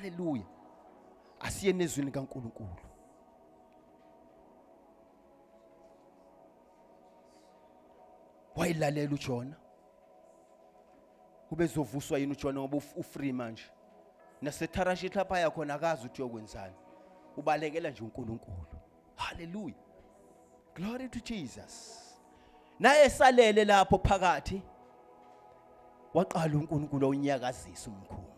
Haleluya. Asiye nezwini kaNkuluNkulu. Wayilalela uJona. Ubezovuswa yini uJona ngoba ufree manje? NaseTharashithi lapha yakhona akazi ukuthi uyokwenzani. Ubalekela nje uNkulunkulu. Hallelujah. Glory to Jesus. Naye salele lapho phakathi waqala uNkulunkulu unyakazisa umkhumbi.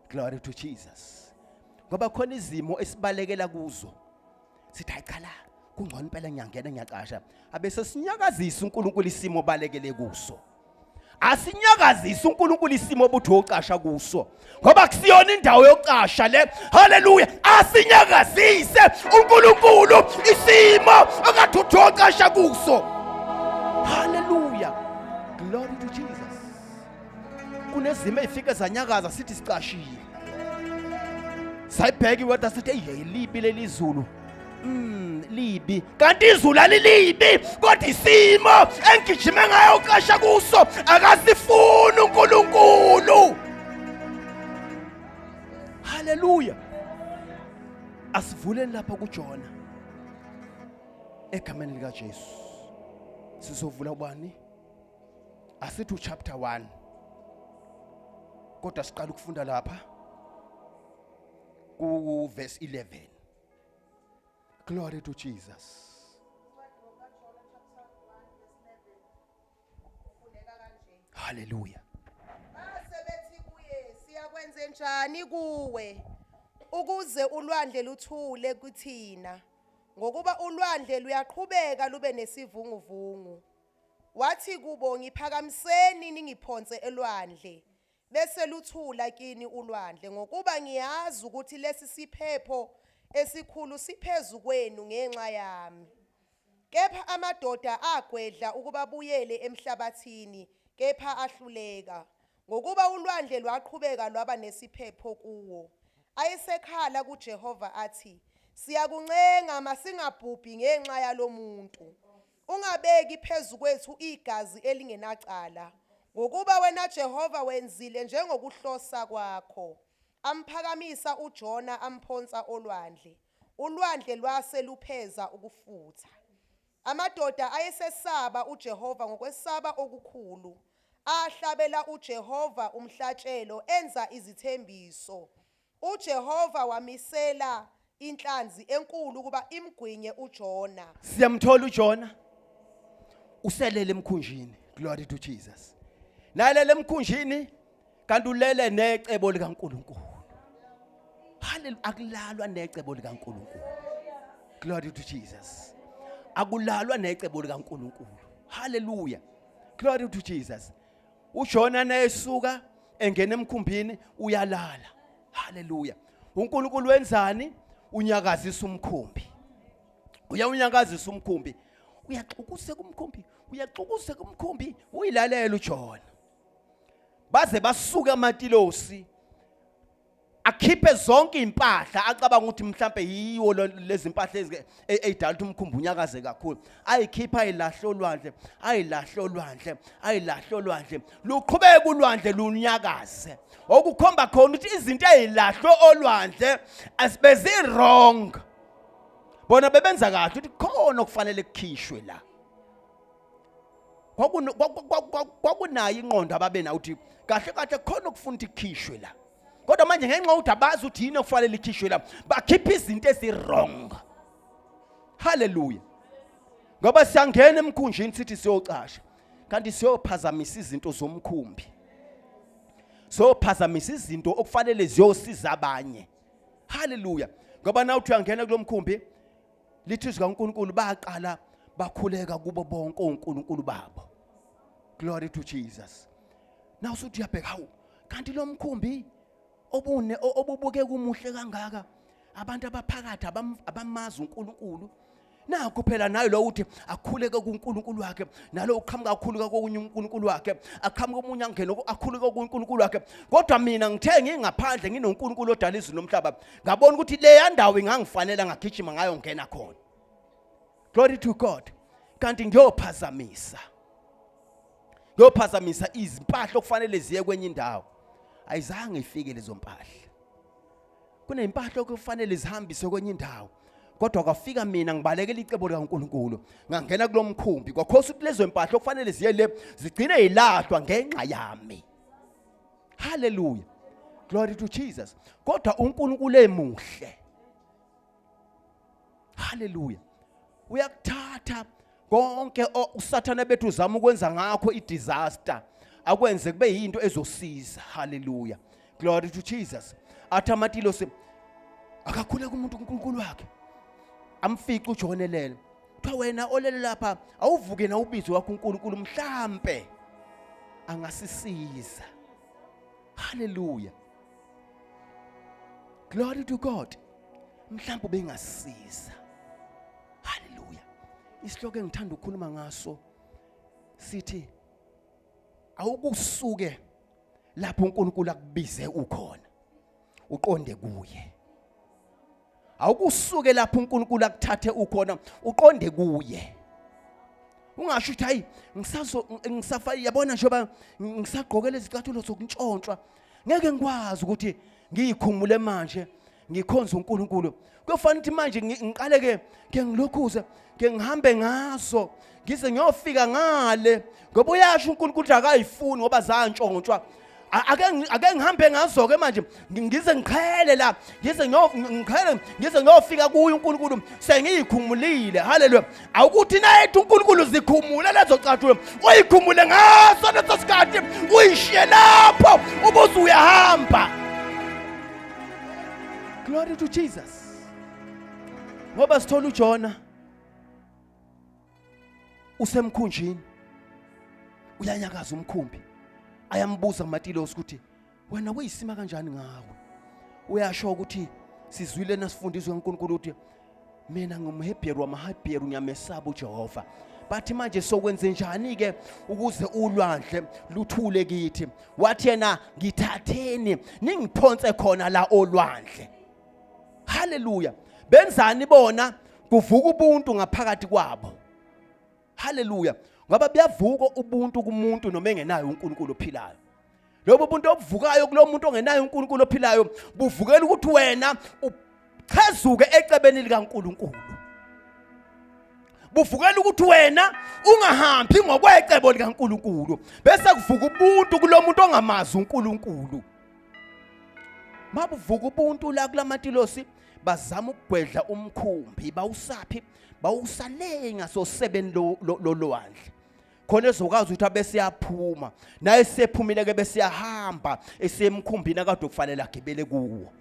Glory to Jesus. Ngoba khona izimo esibalekela kuzo. Sithi hayi cha la kungcono impela ngiyangena ngiyacasha. Abese sinyakazisa uNkulunkulu isimo balekele kuso. Asinyakazise uNkulunkulu isimo obuthi uyocasha kuso ngoba kusiyona indawo yokucasha le. Haleluya! Asinyakazise uNkulunkulu isimo okade uthi uyocasha kuso. Haleluya! Glory to Jesus. Kunezimo ezifike zanyakaza sithi sicashile, sayibheka iweather sithi eyi libi leli zulu, libi. Kanti izulu alilibi, kodwa isimo engigijime ngayo uqasha kuso akasifuni uNkulunkulu. Haleluya! Asivuleni lapha kuJona egameni lika Jesu. Sizovula ubani? Asithi uchapter 1, kodwa siqala ukufunda lapha ku verse 11. Glory to Jesus. Hallelujah. Base bethi kuye, siyakwenze njani kuwe ukuze ulwandle luthule kuthina, ngokuba ulwandle luyaqhubeka lube nesivunguvungu. Wathi kubo, ngiphakamiseni ningiphonse elwandle, bese luthula kini ulwandle, ngokuba ngiyazi ukuthi lesi siphepho esikhulu siphezu kwenu ngenxa yami. Kepha amadoda agwedla ukuba buyele emhlabathini, kepha ahluleka, ngokuba ulwandle lwaqhubeka lwaba nesiphepho kuwo. Ayesekhala kuJehova athi, siyakuncenga, masingabhubhi ngenxa yalomuntu. Ungabeki phezu kwethu igazi elingenacala, ngokuba wena Jehova wenzile njengokuhlosa kwakho. Amphakamisa uJona amphonsa olwandle, ulwandle lwase lupheza ukufutha. Amadoda ayesesaba uJehova ngokwesaba okukhulu, ahlabela uJehova umhlatshelo enza izithembiso. UJehova wamisela inhlanzi enkulu ukuba imgwinye uJona. Siyamthola uJona uselele emkhunjini. Glory to Jesus. Nalele emkhunjini kanti ulele necebo likaNkuluNkulu. Hallelujah. Akulalwa necebo likaNkuluNkulu. Glory to Jesus. Akulalwa necebo likaNkuluNkulu. Hallelujah. Glory to Jesus. UJona nayesuka engena emkhumbini uyalala. Haleluya. UNkulunkulu wenzani? Unyakazisa umkhumbi. Uyawunyakazisa umkhumbi. Uyaxukuseka umkhumbi, uyaxukuseka umkhumbi, uyilalela uJona. Baze basuke amatilosi akhiphe zonke impahla acabanga ukuthi mhlambe yiwo lezi mpahla ezidala ukuthi umkhumbi unyakaze kakhulu. Ayikhipha ayilahle olwandle, ayilahle olwandle, ayilahle olwandle, luqhubeka ulwandle lunyakaze, okukhomba khona ukuthi izinto ezilahlwe olwandle asibezi wrong, bona bebenza kahle ukuthi khona okufanele kukhishwe la. Kwakunayo ingqondo ababenayo ukuthi kahle kahle khona okufuna ukuthi kukhishwe la, kodwa manje ngenxa yokuthi abazi ukuthi yini okufanele ikhishwe la, bakhipha izinto ezi-wrong. Haleluya. Ngoba siyangena emkhunjini sithi siyocasha, kanti siyophazamisa izinto zomkhumbi, siyophazamisa izinto okufanele ziyosiza abanye. Haleluya. Ngoba na uthi uyangena kulo mkhumbi, lithi izwi kaNkulunkulu baqala bakhuleka kubo bonke onkulunkulu babo. Glory to Jesus. Now usuthi uyabheka, hawu, kanti lo mkhumbi obune obubuke kumuhle kangaka, abantu abaphakathi abamazi uNkulunkulu. Nakho phela nayo lo uthi akhuleke kuNkulunkulu wakhe, nalo uqhamuka akhuluka kokunye uNkulunkulu wakhe, aqhamuka omunye angene akhuluka kuNkulunkulu wakhe. Kodwa mina ngithe ngingaphandle nginoNkulunkulu odala izulu nomhlaba, ngabona ukuthi leya ndawo ingangifanela, ngagijima ngayo ngena khona. Glory to God. Kanti ngiyophazamisa, ngiyophazamisa izimpahla okufanele ziye kwenye indawo, ayizange ifike lezo mpahla. Kunempahla okufanele zihambiswe kwenye indawo. Kodwa kwafika mina ngibalekela icebo likaNkuluNkulu. Ngangena kulomkhumbi kwakhosa ukuthi lezo mpahla okufanele ziye le zigcine yilahlwa ngenxa yami. Hallelujah. Glory to Jesus. Kodwa uNkulunkulu emuhle. Hallelujah. Uyakuthatha konke uSathane bethu uzama ukwenza ngakho i-disaster akwenze kube yinto ezosiza. Hallelujah. Glory to Jesus. Athi amatilosi akakhuleka umuntu kuNkulunkulu wakhe. Amfice uJohn elele. Kuthiwa wena olele lapha awuvuke na ubizo wakho uNkulunkulu mhlampe angasisiza. Hallelujah. Glory to God. Mhlawumbe ubengasiza. Hallelujah. Isihloko engithanda ukukhuluma ngaso sithi awukusuke lapho uNkulunkulu akubize ukhona uqonde kuye. Awukusuke lapho uNkulunkulu akuthathe ukhona uqonde kuye. Ungasho ukuthi hayi ngisazo ngisafa yabona njengoba ngisagqoke lezi zicathulo zokuntshontshwa ngeke ngikwazi ukuthi ngiyikhumule manje ngikhonze uNkulunkulu. Kuyofanele ukuthi manje ngiqale ke ke ngilokhuze ke ngihambe ngaso ngize ngiyofika ngale ngoba uyasho uNkulunkulu ukuthi akayifuni ngoba zantshontshwa. Ake ake ngihambe ngazo ke manje ngize ngiqhele la ngize ngiqhele ngize ngiyofika kuye uNkulunkulu sengiyikhumulile. Haleluya. Awukuthi nayethi uNkulunkulu zikhumule lezo cathulo uyikhumule ngaso leso sikhathi uyishiye lapho ubuze uyahamba. Glory to Jesus. Ngoba sithola uJona usemkhunjini uyanyakaza umkhumbi ayambuza uMatilosi ukuthi wena kuyisima kanjani ngawe. Uyasho ukuthi sizwile nasifundiswe uNkulunkulu ukuthi mina ngumHebheru wamaHebheru ngiyamesaba uJehova. Bathi manje sokwenze njani ke ukuze ulwandle luthule kithi? Wathi yena ngithatheni ningiphonse khona la olwandle. Haleluya. Benzani bona? Kuvuka ubuntu ngaphakathi kwabo. Haleluya. Ngoba buyavuka ubuntu kumuntu noma engenayo uNkulunkulu ophilayo. Lobo buntu obuvukayo kulo muntu ongenayo uNkulunkulu ophilayo buvukela ukuthi wena uchezuke ecebeni likaNkulunkulu. Buvukela ukuthi wena ungahambi ngokwecebo likaNkulunkulu. Bese kuvuka ubuntu kulo muntu ongamazi uNkulunkulu. Mabuvuka ubuntu la kulamatilosi bazama ukugwedla umkhumbi bawusaphi bawusale ngasosebeni lolwandle khona ezokwazi ukuthi abe siyaphuma naye sephumile ke bese yahamba esemkhumbini akade kufanele agibele kuwo.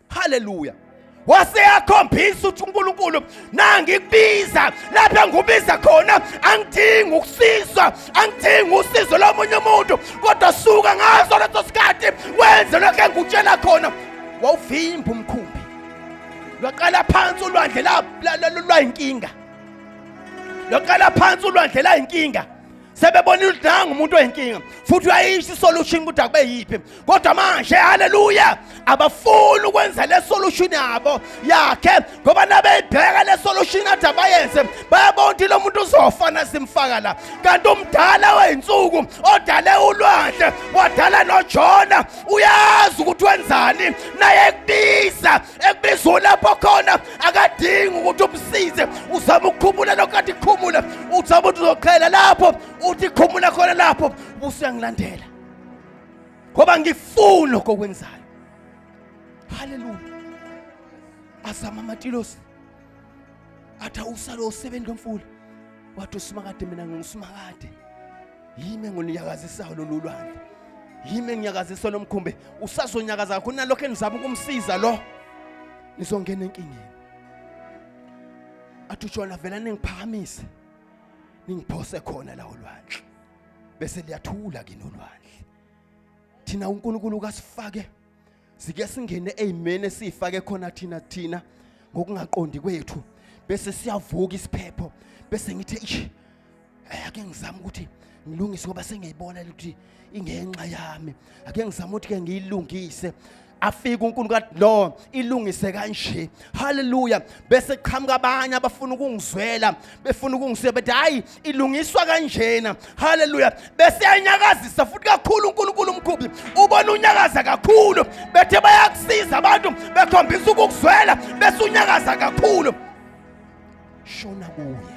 Haleluya. Waseyakhombisa ukuthi uNkulunkulu nangikubiza lapho engikubiza khona angidingi ukusizwa, angidingi usizo lomunye umuntu, kodwa suka ngaso leso sikhathi wenze lokho engikutshela khona. Wawuvimba umkhumbi lwaqala phansi ulwandle lwayinkinga, lwaqala phansi ulwandle layinkinga. Sebebona ukuthi nangu umuntu oyinkinga futhi uyayisho isolution ukuthi akube yiphi, kodwa manje haleluya abafuni ukwenza le solution yabo yakhe, ngoba nabeyibheka le solution athi abayenze bayabona ukuthi lo muntu uzofa nasimfaka la. Kanti umdala weyinsuku odale ulwandle wadala noJona uyazi ukuthi wenzani, naye ekubiza ekubiza ulapho khona akadingi ukuthi umsize. Uzama ukukhumula lokho athi khumula, uzama ukuthi uzoqhela lapho uthi khumula khona lapho ubusuyangilandela ngoba ngifuna lokho okwenzayo. Haleluya. Azama amatilosi athi awusalo usebeni lomfula, wathi uSimakade mina nginguSimakade, yimi engonyakazisayo lolu lwandle, yimi enginyakazisa lo mkhumbi, usazonyakaza kakhulu nalokho enizama ukumsiza lo nizongena enkingeni. Athi uJona vela ningiphakamise ningiphose khona la olwandle bese liyathula kini olwandle. Thina uNkulunkulu kasifake sike singene ezimene sifake khona thina ngokungaqondi kwethu, bese siyavuka isiphepho, bese ngithi eish ake ngizame ukuthi ngilungise ngoba sengiyibona ukuthi ingenxa yami, ake ngizame ukuthi ke ngiyilungise. Afike uNkulunkulu athi lo ilungise kanje. Haleluya. Bese qhamuka abanye abafuna ukungizwela, befuna ukungisiza, bethi hayi ilungiswa kanjena. Haleluya. Bese yanyakazisa futhi kakhulu uNkulunkulu umkhumbi, ubona unyakaza kakhulu, bethe bayakusiza. abantu bekhombisa ukukuzwela bese unyakaza kakhulu. Shona kuye,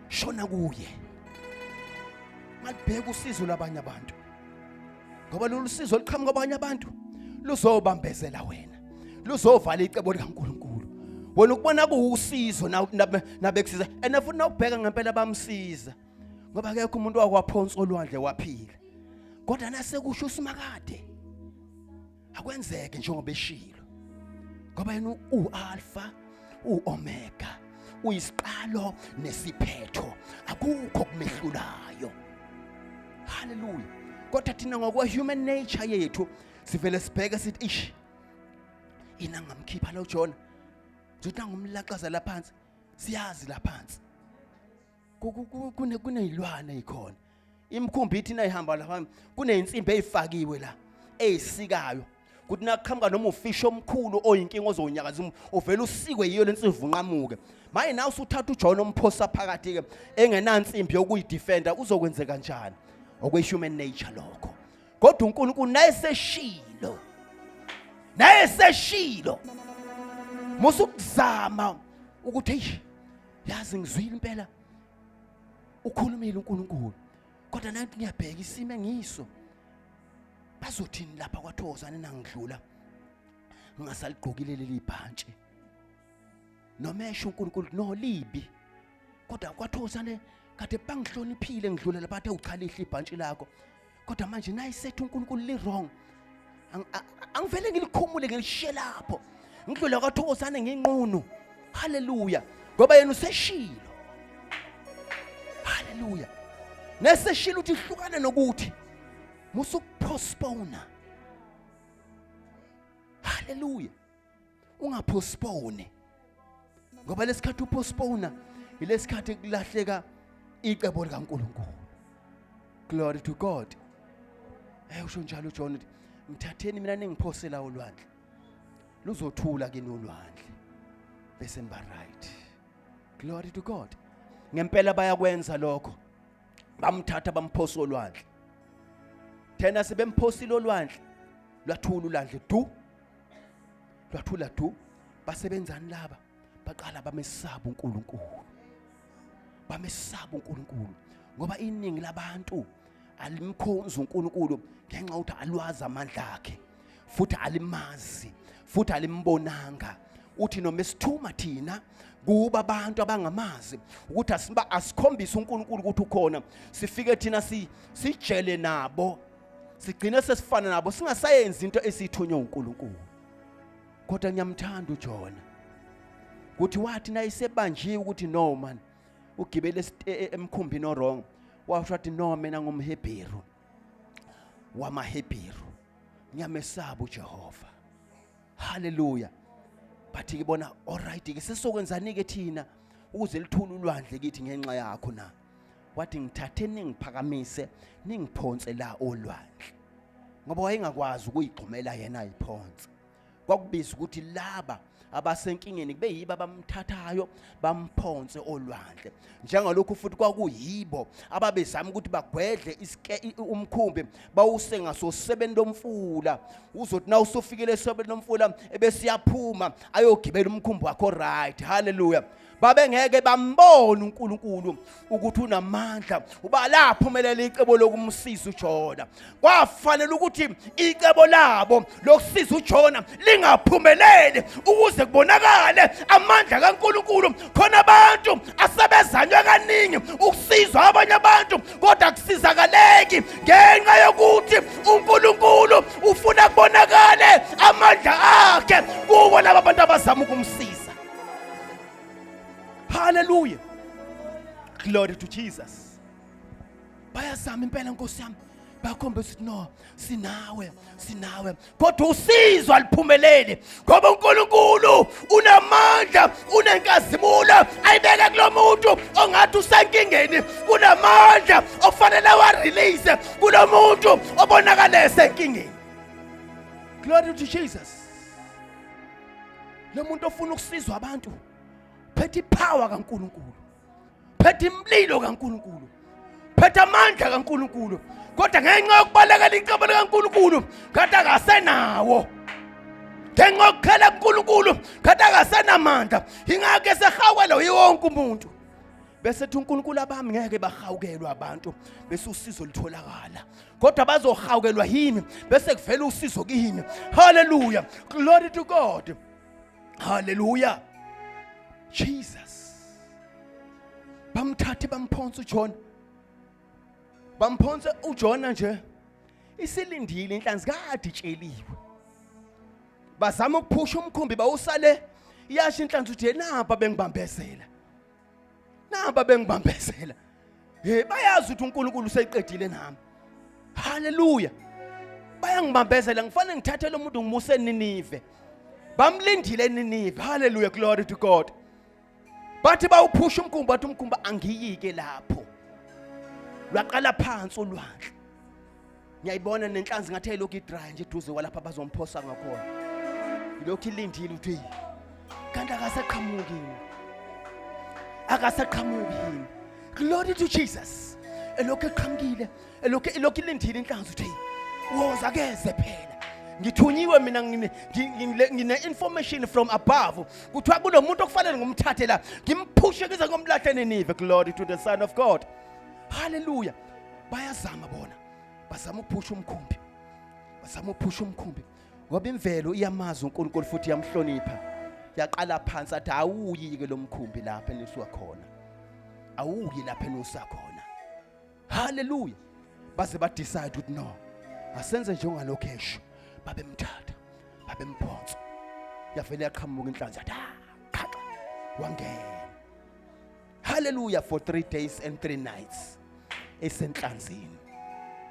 shona kuye. Malibheka usizo lwabanye abantu, ngoba lolu sizo liqhamuka kwabanye abantu luzobambezela wena, luzovala icebo likaNkulunkulu. Wena ukubona kuwusizo nabekusiza, and futhi nawubheka ngempela bamsiza, ngoba akekho umuntu wakwaphonsa olwandle waphila. Kodwa nasekusho uSimakade akwenzeke njengoba eshilo, ngoba yena u-Alpha u-Omega, uyisiqalo nesiphetho, akukho kumehlulayo. Haleluya. Kodwa thina ngokwe human nature yethu sivele sibheke sithi ish, ina ngamkhipha lo Jona, ngizothi ngumlaxaza laphansi. Siyazi laphansi kuneyilwane ikhona, imikhumbi ithi nayihamba lapha kuneyinsimbi ezifakiwe la eyisikayo, kuthi naqhamuka noma ufish omkhulu oyinkinga ozonyakaza uvela usikwe yiyo lensimbi unqamuke. Manje nawe usuthatha uJohn omphosa phakathi ke engenansimbi yokuyidefenda, uzokwenzeka kanjani? Okwe human nature lokho. Kodwa uNkulunkulu naye seshilo, naye seshilo, musukuzama ukuthi hey, yazi ngizwile impela ukhulumile uNkulunkulu, kodwa nathi ngiyabheka isimo engiso, bazothini lapha kwaThokozane nangidlula ngingasaligqokile leli bhantshi? Noma esho uNkulunkulu no libi, kodwa kwaThokozane kade bangihloniphile, ngidlula lapha athe ucha lihle ibhantshi lakho, kodwa manje nayisethu uNkulunkulu li wrong, angivele ngilikhumule ngilishiye lapho, ngidlula kwaThokozane nginqunu. Haleluya, ngoba yena useshilo. Haleluya, neseshilo uthi hlukana nokuthi musukupostpone. Haleluya, ungapostpone, ngoba lesikhathi upostpone ilesikhathi kulahleka icebo likaNkulunkulu. Glory to God. Usho njalo uJohn uthi ngithatheni mina ningiphosela olwandle, luzothula kini ulwandle bese niba right. Glory to God. Ngempela bayakwenza lokho, bamthatha bamphosa olwandle. Thena sebemphosile olwandle, lwathula ulwandle du, lwathula du. Basebenzani laba? Baqala bamesaba uNkulunkulu, bamesaba uNkulunkulu, ngoba iningi labantu alimkhonzi uNkulunkulu ngenxa yokuthi alwazi amandla akhe, futhi alimazi, futhi alimbonanga. Uthi noma esithuma thina kuba abantu abangamazi ukuthi asiba asikhombise uNkulunkulu ukuthi ukhona, sifike thina sijele nabo, sigcine sesifana nabo, singasayenzi into esiyithunywe uNkulunkulu. Kodwa ngiyamthanda uJona ukuthi wathi nayisebanjiwe ukuthi no man, ugibele emkhumbini owrong, washo wathi no, mina ngumHebheru wamaHebheru, ngiyamesaba uJehova. Haleluya. Bathi ke bona alright ke, sesokwenzani ke thina ukuze lithule ulwandle kithi ngenxa yakho na? Wathi ngithathe ningiphakamise ningiphonse la olwandle, ngoba wayengakwazi ukuyigxumela yena ayiphonse. Kwakubiza ukuthi laba abasenkingeni kube yibo abamthathayo bamphonse olwandle, njengalokhu futhi kwakuyibo ababezama ukuthi bagwedle umkhumbi bawuse ngasosebeni lomfula. Uzothi na usufikile esebeni lomfula ebesiyaphuma ayogibela umkhumbi wakho right. Haleluya. Babengeke bambone uNkulunkulu ukuthi unamandla uba laphumelela icebo lokumsiza uJona. Kwafanele ukuthi icebo labo lokusiza uJona lingaphumeleli ukuze kubonakale amandla kaNkulunkulu. Khona abantu asebezanywe kaningi ukusizwa abanye abantu, kodwa kusizakaleki ngenxa yokuthi uNkulunkulu ufuna kubonakale amandla akhe kubo laba bantu abazama ukumsiza. Hallelujah. Glory to Jesus. Bayazama impela Nkosi yami, bakhombisa ukuthi no, sinawe, sinawe, kodwa usizo aliphumeleli, ngoba uNkulunkulu unamandla, unenkazimulo ayibeke kulomuntu ongathi usenkingeni. Kunamandla ofanele awarelease kulomuntu obonakala esenkingeni. Glory to Jesus. Lo muntu ofuna ukusizwa abantu phethe ipower kaNkulunkulu, phethe imlilo kaNkulunkulu. Phethe amandla kaNkulunkulu. Kodwa ngenxa yokubalekela icebo likaNkulunkulu, kade akasenawo. Ngenxa yokukhela kuNkulunkulu, kade akasenamandla. Ingakho esehawelwa yiwonke umuntu. Bese ethi uNkulunkulu abami ngeke bahawukelwe abantu bese usizo lutholakala. Kodwa bazohawukelwa yimi bese kuvela usizo kimi. Hallelujah. Glory to God. Hallelujah. Jesus. Bamthathe bamphonsa uJona. Bamphonsa uJona nje. Isilindile inhlanzi kade itsheliwe. Bazama ukuphusha umkhumbi bawusale iyasho inhlanzi uthi napa bengibambezela. Naba bengibambezela. Hey bayazi ukuthi uNkulunkulu useyiqedile nami. Haleluya. Bayangibambezela ngifanele ngithathe lo muntu ngimuse eNinive. Bamlindile eNinive. Haleluya glory to God. Bathi bawuphusha umkhumbi bathi umkhumbi angiyike lapho. Lwaqala phansi ulwandle. Ngiyayibona nenhlanzi ngathi ayilokhu idry nje eduze kwalapha bazomphosa ngakhona. Ilokhu ilindile ukuthi kanti akasaqhamuki yini. Akasaqhamuki yini. Glory to Jesus. Elokhu eqhamukile, elokhu elokhu ilindile inhlanzi ukuthi woza keze phela. Ngithunyiwe mina ngine ngine information from above. Kuthiwa kunomuntu okufanele ngumthathe la, ngimphushe kize ngomlahle eNinive. Glory to the Son of God. Hallelujah. Bayazama bona. Bazama ukuphusha umkhumbi. Bazama ukuphusha umkhumbi. Ngoba imvelo iyamazi uNkulunkulu futhi iyamhlonipha. Yaqala phansi athi awuyi ke lo mkhumbi lapha enisuka khona. Awuyi lapha enusa khona. Hallelujah. Baze ba decide ukuthi no. Asenze njengalokho esho. Babemthatha. Babemphonsa. Yavele yaqhamuka inhlanzi yathi ah, qhaqa. Wangena. Hallelujah for 3 days and 3 nights esenhlanzini.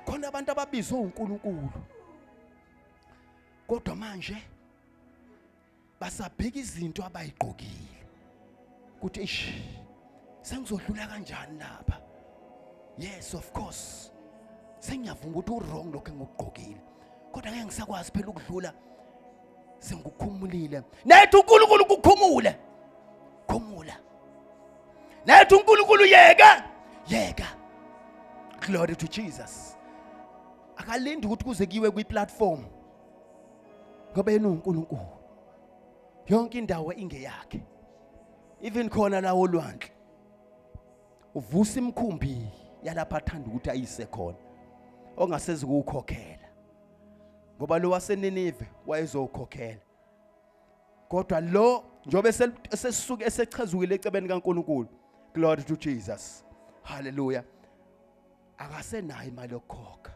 Khona abantu ababizwe uNkulunkulu. Kodwa manje basabheka izinto abayigqokile. Kuthi ish sengizodlula kanjani lapha? Yes of course. Sengiyavuma ukuthi uwrong lokho engikugqokile. Kodwa ngeke ngisakwazi phela ukudlula sengikukhumulile. Nathi uNkulunkulu kukhumule. Khumula. Nathi uNkulunkulu yeka. Yeka. Glory to Jesus. Akalindi ukuthi kuze kuyiwe kwi-platform. Ngoba yena uNkulunkulu. Yonke indawo ingeyakhe. Even khona la olwandle. Uvusa imikhumbi yalapha athanda ukuthi ayise khona. Ongasezi ukukhokhela. Ngoba lo waseNinive wayezokhokhela. Kodwa lo njobe esesuke esechazukile ecebeni kaNkuluNkulu. Glory to Jesus. Hallelujah. Akasenayo imali yokukhokha.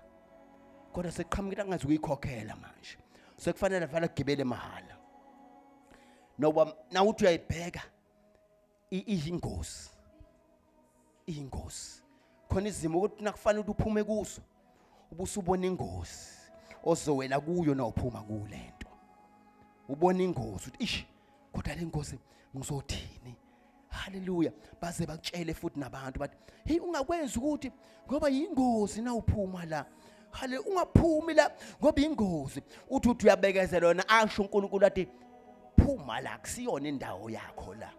Kodwa seqhamukile angazi ukuyikhokhela manje. Sekufanele vele agibele mahhala. Noba nawuthi uyayibheka iyingozi. Iyingozi. Khona izimo ukuthi nakufanele ukuthi uphume kuso ubusubona ingozi ozowela kuyo nawuphuma kulento. Ubona ingozi ukuthi ish kodwa le ngozi ngizothini? Haleluya. Baze bakutshele futhi nabantu bathi hey ungakwenza ukuthi ngoba yingozi nawuphuma la. Hale ungaphumi la ngoba ingozi. Uthi uthi uyabekezela wena asho uNkulunkulu athi phuma la kusiyona indawo yakho la.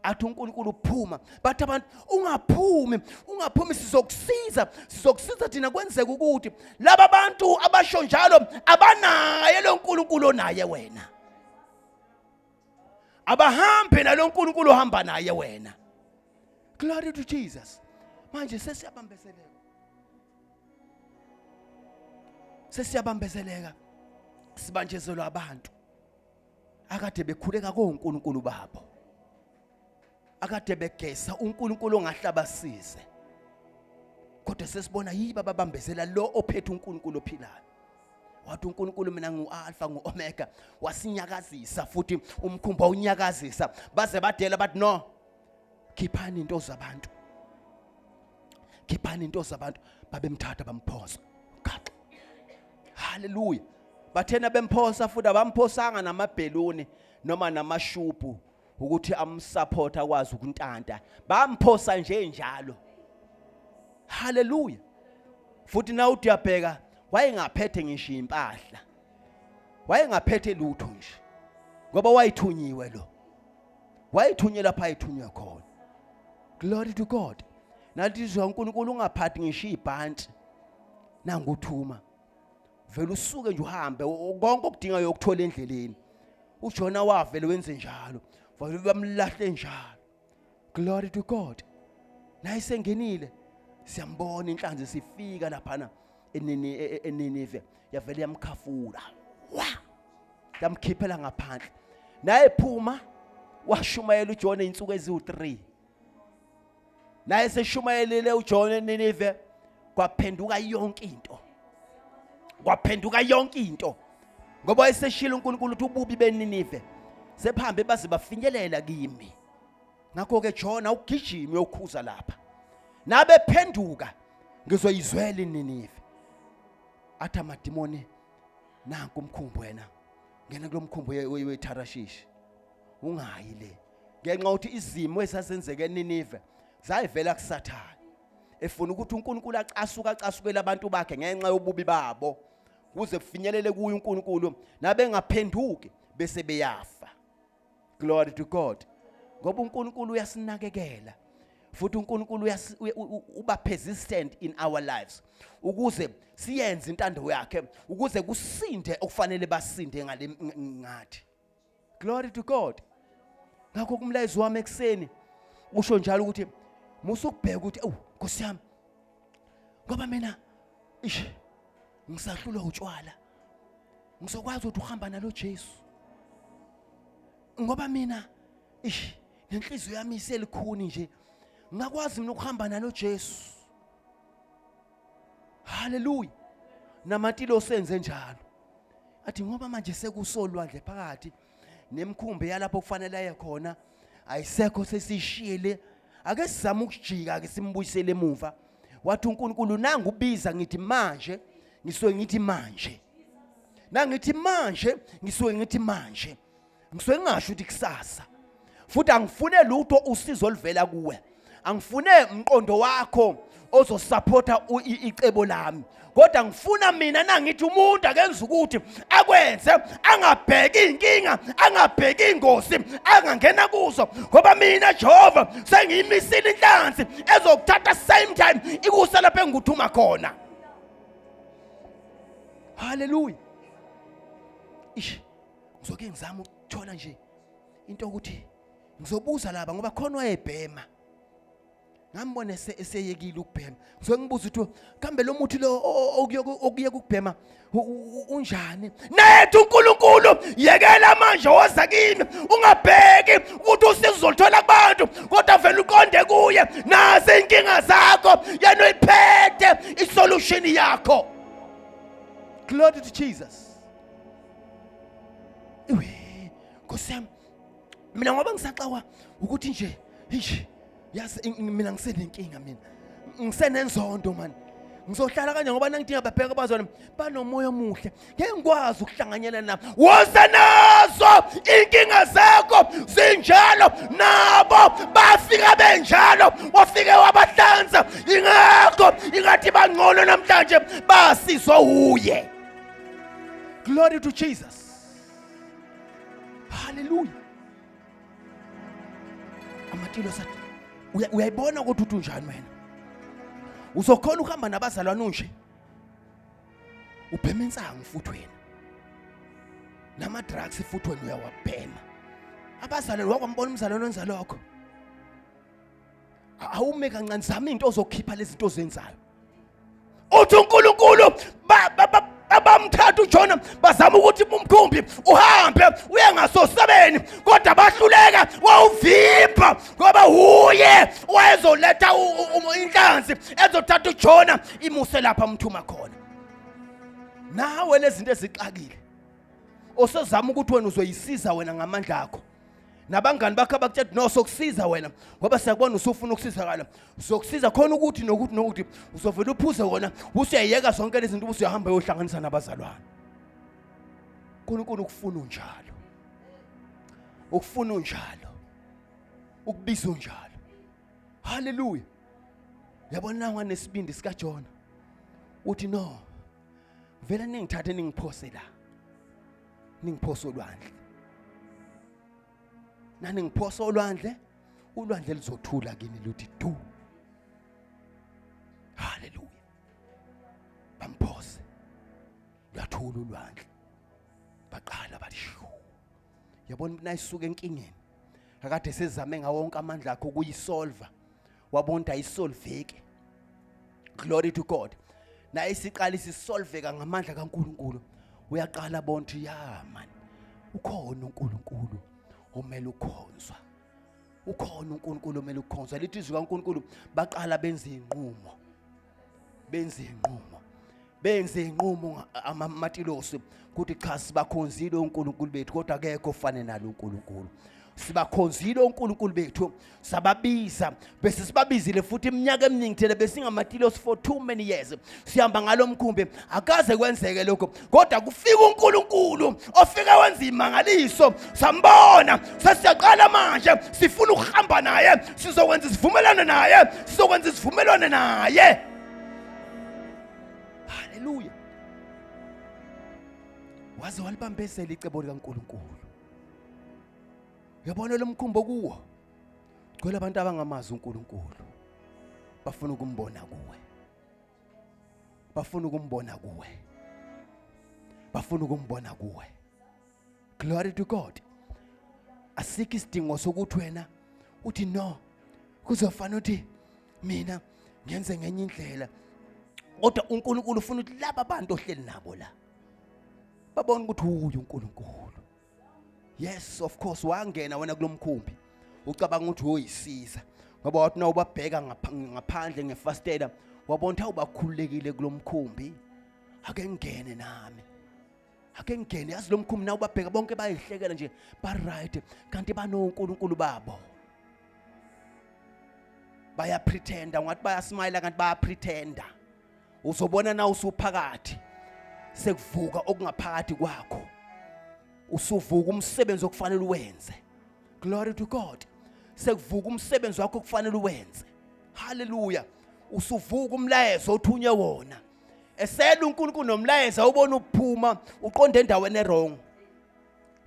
Athi uNkulunkulu phuma. Bathi abantu ungaphumi, ungaphumi sizokusiza, sizokusiza thina kwenzeka ukuthi laba bantu abasho njalo abanaye lo nkulunkulu onaye wena. Abahambe nalo nkulunkulu ohamba naye wena. Glory to Jesus. Manje sesiyabambezeleka. Sesiyabambezeleka. Sibanjezelwa abantu akade bekhuleka koNkulunkulu babo. Akade begesa uNkulunkulu ongahle abasize. Kodwa sesibona yiba babambezela lo ophethe uNkulunkulu ophilayo. Wathi uNkulunkulu mina ngu-Alpha ngu-Omega, wasinyakazisa futhi umkhumbi wawunyakazisa baze badela bathi no, khiphani into zabantu, khiphani into zabantu. Babemthatha bamphosa gaxa. Haleluya. Bathena bemphosa futhi abamphosanga namabheluni noma namashubhu ukuthi amsupport akwazi ukuntanta, bamphosa nje njalo. Haleluya. Futhi na uthi uyabheka wayengaphethe ngisho impahla, wayengaphethe lutho nje, ngoba wayethunyiwe lo, wayethunywe lapha ayethunywe khona. Glory to God. Nathi izwa uNkulunkulu ungaphathi ngisho ibhantshi. Nanguthuma. Vele usuke nje uhambe konke okudingayo ukuthola endleleni. UJona wavele wenze njalo. Vele bamlahle njalo. Glory to God. Naye sengenile siyambona inhlanzi sifika laphana enini e, e, eNinive yavele yamkhafula. Wa! Yamkhiphela ngaphandle. Naye phuma washumayela uJona insuku eziwu3. Naye seshumayelile uJona eNinive kwaphenduka yonke into. Kwaphenduka yonke into. Ngoba wayeseshilo uNkulunkulu ukuthi ububi beNinive sephambe baze bafinyelela kimi. Ngakho ke Jona ugijime uyokhuza lapha. Nabe phenduka ngizoyizwela iNinive. Athi amadimoni nanku umkhumbi wena. Ngena kulomkhumbi weTharashishi. Ungayi le. Ngenxa ukuthi izimo esasenzeke eNinive zayivela kuSathane. Efuna ukuthi uNkulunkulu acasuka acasukele abantu bakhe ngenxa yobubi babo. Kuze kufinyelele kuye uNkulunkulu nabengaphenduki bese beyafa. Glory to God. Ngoba uNkulunkulu uyasinakekela. Futhi uNkulunkulu uba persistent in our lives ukuze siyenze intando yakhe ukuze kusinde okufanele basinde ngale ngathi. Glory to God. Ngakho kumlayezo wami ekseni usho njalo ukuthi musa ukubheka ukuthi awu Nkosi yami ngoba mina ish ngisahlulwa utshwala ngizokwazi ukuthi uhamba nalo Jesu ngoba mina ish nenhliziyo yami iselikhuni nje ngakwazi mina ukuhamba nalo Jesu haleluya namatilo senze njalo athi ngoba manje sekusolwandle phakathi nemkhumbi yalapho kufanele aye khona ayisekho sesishiyele ake sizame ukujika ke simbuyisele emuva wathi uNkulunkulu nangu ubiza ngithi manje ngisuke ngithi manje nangithi manje ngisuke ngithi manje ngisuke ngingasho ukuthi kusasa futhi angifune lutho usizo oluvela kuwe angifune umqondo wakho ozosupporta icebo lami kodwa ngifuna mina nangithi umuntu akenza ukuthi akwenze angabheki inkinga angabheki ingozi angangena kuzo ngoba mina Jehova sengiyimisile inhlanzi ezokuthatha same time ikusa lapho engikuthuma khona haleluya ish ngizoke ngizama ukuthola nje into ukuthi ngizobuza laba ngoba khona wayebhema ngambona eseyekile ukubhema ngisuke ngibuza ukuthi kambe lo muthi lo okuyeka ukubhema unjani nethu uNkulunkulu yekela manje woza kimi ungabheki ukuthi usizo uzoluthola kubantu kodwa vele uqonde kuye nazi inkinga zakho yena uyiphethe isolution yakho glory to Jesus iwe Nkosi yami mina ngoba ngisaxakwa ukuthi nje eish yazi mina ngisenenkinga mina ngisenenzondo man ngizohlala kanje ngoba nangidinga babheka bazona banomoya omuhle ngeke ngikwazi ukuhlanganyela nabo woza nazo inkinga zakho zinjalo nabo bafika benjalo wafike wabahlanza ingakho ingathi bangcono namhlanje basizwa uye glory to Jesus haleluya amatilo sathi uyayibona ukuthi uthi unjani wena uzokhona ukuhamba nabazalwane unje ubhema insangu futhi wena nama drugs futhi wena uyawabhema abazalwane wakwambona umzalwane wenza lokho awume kancane zama into ozokhipha lezi zinto ozenzayo uthi uNkulunkulu abamthatha uJona bazama ukuthi umkhumbi uhambe uye ngasosebeni kodwa bahluleka wawuvimba ngoba uye wayezoletha inhlanzi ezothatha uJona imuse lapha umthuma khona nawe lezinto ezixakile osezama ukuthi wena uzoyisiza wena ngamandla akho nabangani bakho abakutshela no sokusiza wena ngoba siyakubona usufuna ukusizakala sokusiza khona ukuthi nokuthi nokuthi uzovela uphuze wona usuyayeka zonke lezi zinto usuyahamba uyohlanganisa nabazalwane uNkulunkulu ukufuna unjalo ukufuna unjalo ukubiza unjalo haleluya yabona nangu anesibindi sikaJona uthi no vele ningithathe ningiphose la ningiphose olwandle nani ngiphosa olwandle ulwandle luzothula kini luthi du Lwathula ulwandle. Baqala bathi shu. Yabona nayisuka enkingeni. Akade sezame ngawo wonke amandla akhe ukuyisolva. Wabona ukuthi ayisolveki. Glory to God. Naye isiqala isisolveka ngamandla kaNkuluNkulu. Uyaqala bona ukuthi ya man. Ukhona uNkulunkulu omele ukhonzwa. Ukhona uNkulunkulu omele ukukhonzwa. Lithi izwi kaNkulunkulu baqala benza inqumo. Benza inqumo. Benze inqumo amatilosi ukuthi cha, sibakhonzile uNkulunkulu bethu, kodwa akekho ofane nalo uNkulunkulu. Sibakhonzile uNkulunkulu bethu, sababiza, bese sibabizile futhi iminyaka eminingi. Thina besingamatilosi for too many years, sihamba ngalo mkhumbi, akaze kwenzeke lokho, kodwa kufika uNkulunkulu ofike wenza imangaliso, sambona. Sesiyaqala manje, sifuna ukuhamba naye, sizokwenza isivumelwano naye, sizokwenza isivumelwano naye. Haleluya! Waze walibambezela icebo likaNkulunkulu. Uyabona lo mkhumbi okuwo gcwele abantu abangamazi uNkulunkulu, bafuna ukumbona kuwe, bafuna ukumbona kuwe, bafuna ukumbona kuwe. Glory to God. Asikho isidingo sokuthi wena uthi no, kuzofana ukuthi mina ngenze ngenye indlela, kodwa uNkulunkulu ufuna ukuthi laba bantu ohleli nabo la babone ukuthi uyu uNkulunkulu. Yes, of course, wangena wena kulomkhumbi ucabanga ukuthi uyisiza, ngoba wathi na ubabheka ngaphandle ngefastela, wabona ukuthi awubakhululekile kulomkhumbi, ake ngene nami, ake ngene. Yazi lo mkhumbi na ubabheka bonke bayihlekela nje, ba right, kanti banoNkulunkulu babo, bayapretenda, ungathi bayasmile kanti bayapretenda. Uzobona na usuphakathi, sekuvuka okungaphakathi kwakho, usuvuka umsebenzi okufanele uwenze. Glory to God. Sekuvuka umsebenzi wakho okufanele uwenze. Haleluya. Usuvuka umlayezo othunywe wona. Esela uNkulunkulu nomlayezo, awubona ukuphuma uqonde endaweni e-wrong,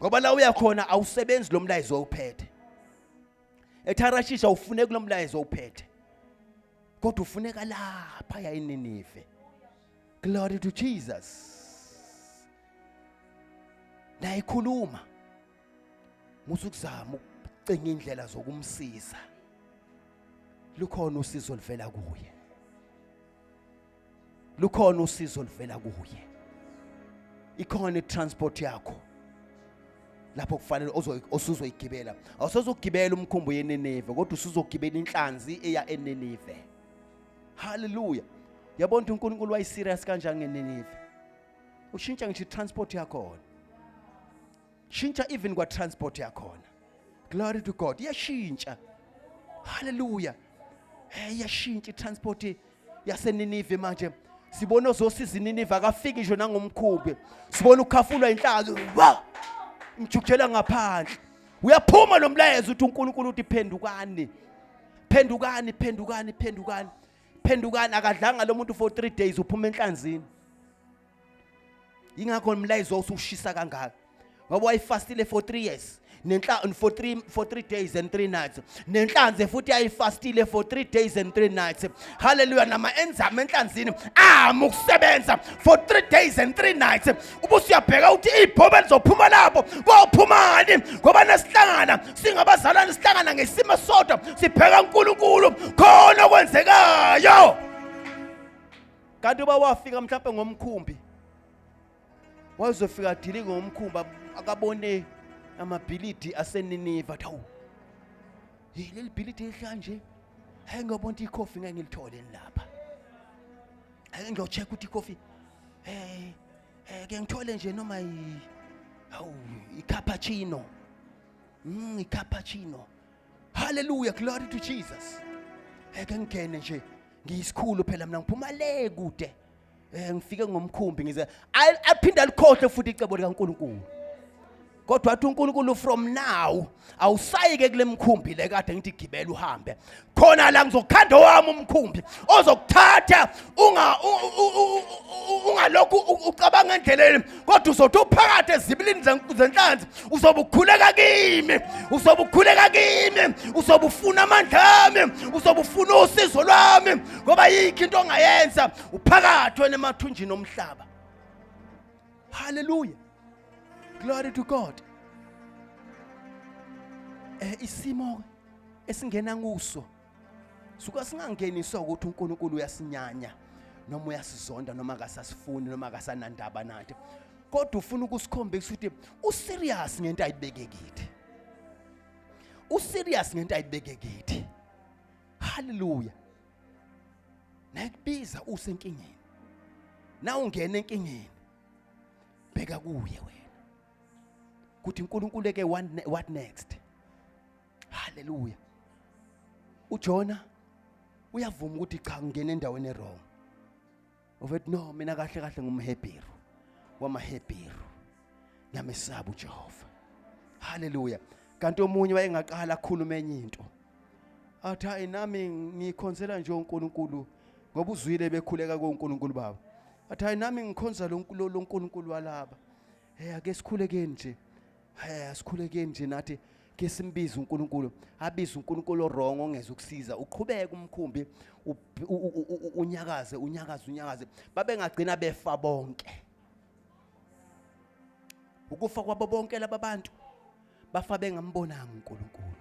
ngoba la uya khona awusebenzi lo mlayezo owuphethe. ETharashisha ufune kulomlayezo owuphethe, kodwa ufuneka lapha yayiNinive. Glory to Jesus. Nayikhuluma, musukuzama ukucinga indlela zokumsiza, lukhona usizo oluvela kuye, lukhona usizo oluvela kuye. Ikhona i-transport yakho lapho kufanele osuzoyigibela. Awusozugibela umkhumbi yeNineve, kodwa usuzogibela inhlanzi eya eNinive. Haleluya. Yabona ukuthi uNkulunkulu wayeserious kanjani ngeNinive? Ushintsha ngisho i-transport yakhona, shintsha even kwa transport yakhona. Glory to God. Iyashintsha. Haleluya. Hey, iyashintsha i-transport yaseNinive. Manje sibona ozosiza iNinive akafiki ngisho nangomkhumbi, sibona ukhafulwa inhlanzi, wa imjukujela ngaphandle. Uyaphuma lo mlayezo uthi uNkulunkulu uthi phendukani, phendukani, phendukani, phendukani, phendukani. Akadlanga lo muntu for 3 days, uphuma enhlanzini. Ingakho umlayezo usushisa kangaka, ngoba wayifastile for 3 years nenhla for 3 days and 3 nights, nenhlanzi futhi yayifastile for 3 days and 3 nights. Hallelujah. Nama enzyme enhlanzini ama ukusebenza for 3 days and 3 nights. Ubusuyabheka ukuthi ibhobe lizophuma lapho kophumani, ngoba nesihlangana singabazalwane, sihlangana ngesimo sodwa, sibheka uNkulunkulu, khona okwenzekayo. Kanti uba wafika mhlawumbe ngomkhumbi, wayezofika adilike ngomkhumbi, akabone amabhilidi aseNiniva, athi hawu, hey, leli bhilidi elihlanje, hayi, ngiyabona ukuthi ikhofi ngeke ngilithole lapha, ake ngiyo-check ukuthi ikhofi ke ngithole nje noma hawu, i-cappuccino, i-cappuccino. Hallelujah. Glory to Jesus. Eke ngingene nje, ngiyisikhulu phela mina, ngiphuma le kude, ngifike ngomkhumbi, ngize aphinda likhohle futhi icebo likaNkulunkulu. Kodwa wathi uNkulunkulu, from now awusayike kule mkhumbi le kade ngithi gibela uhambe khona la, ngizokhanda owami umkhumbi ozokuthatha, unga ungalokhu ucabanga endleleni, kodwa uzothi uphakathi ezibilini zenhlanzi uzobe ukhuleka kimi, uzobe ukhuleka kimi, uzobe ufuna amandla ami, uzobe ufuna usizo lwami, ngoba yikho into ongayenza uphakathi wena emathunjini omhlaba. Hallelujah, glory to God. Isimo esingena kuso suka singangeniswa ukuthi uNkulunkulu uyasinyanya noma uyasizonda noma akasasifuni noma akasanandaba nathi, kodwa ufuna ukusikhombisa ukuthi userious ngento ayibeke kithi, userious ngento ayibeke kithi. Hallelujah. Nakubiza usenkingeni, na ungena enkingeni, bheka kuye wena kuthi uNkulunkulu eke what next. Hallelujah. uJona uyavuma ukuthi cha, ngingena endaweni ewrong. Uvethi no, mina kahle kahle ngumHebheru wamaHebheru, ngiyamesaba uJehova. Hallelujah. Kanti omunye wayengaqala akhuluma enye into, athi hayi, nami ngikhonzela nje uNkulunkulu, ngoba uzwile bekhuleka kuNkulunkulu baba. Athi hayi, nami ngikhonza lo uNkulunkulu walaba. Hey, ake sikhulekeni nje, hey, asikhulekeni nje nathi, ke simbize uNkulunkulu. Abize uNkulunkulu wrong ongeze ukusiza. Uqhubeka umkhumbi unyakaze, unyakaze, unyakaze, babengagcina befa bonke. Ukufa kwabo bonke laba bantu, bafa bengambonanga uNkulunkulu,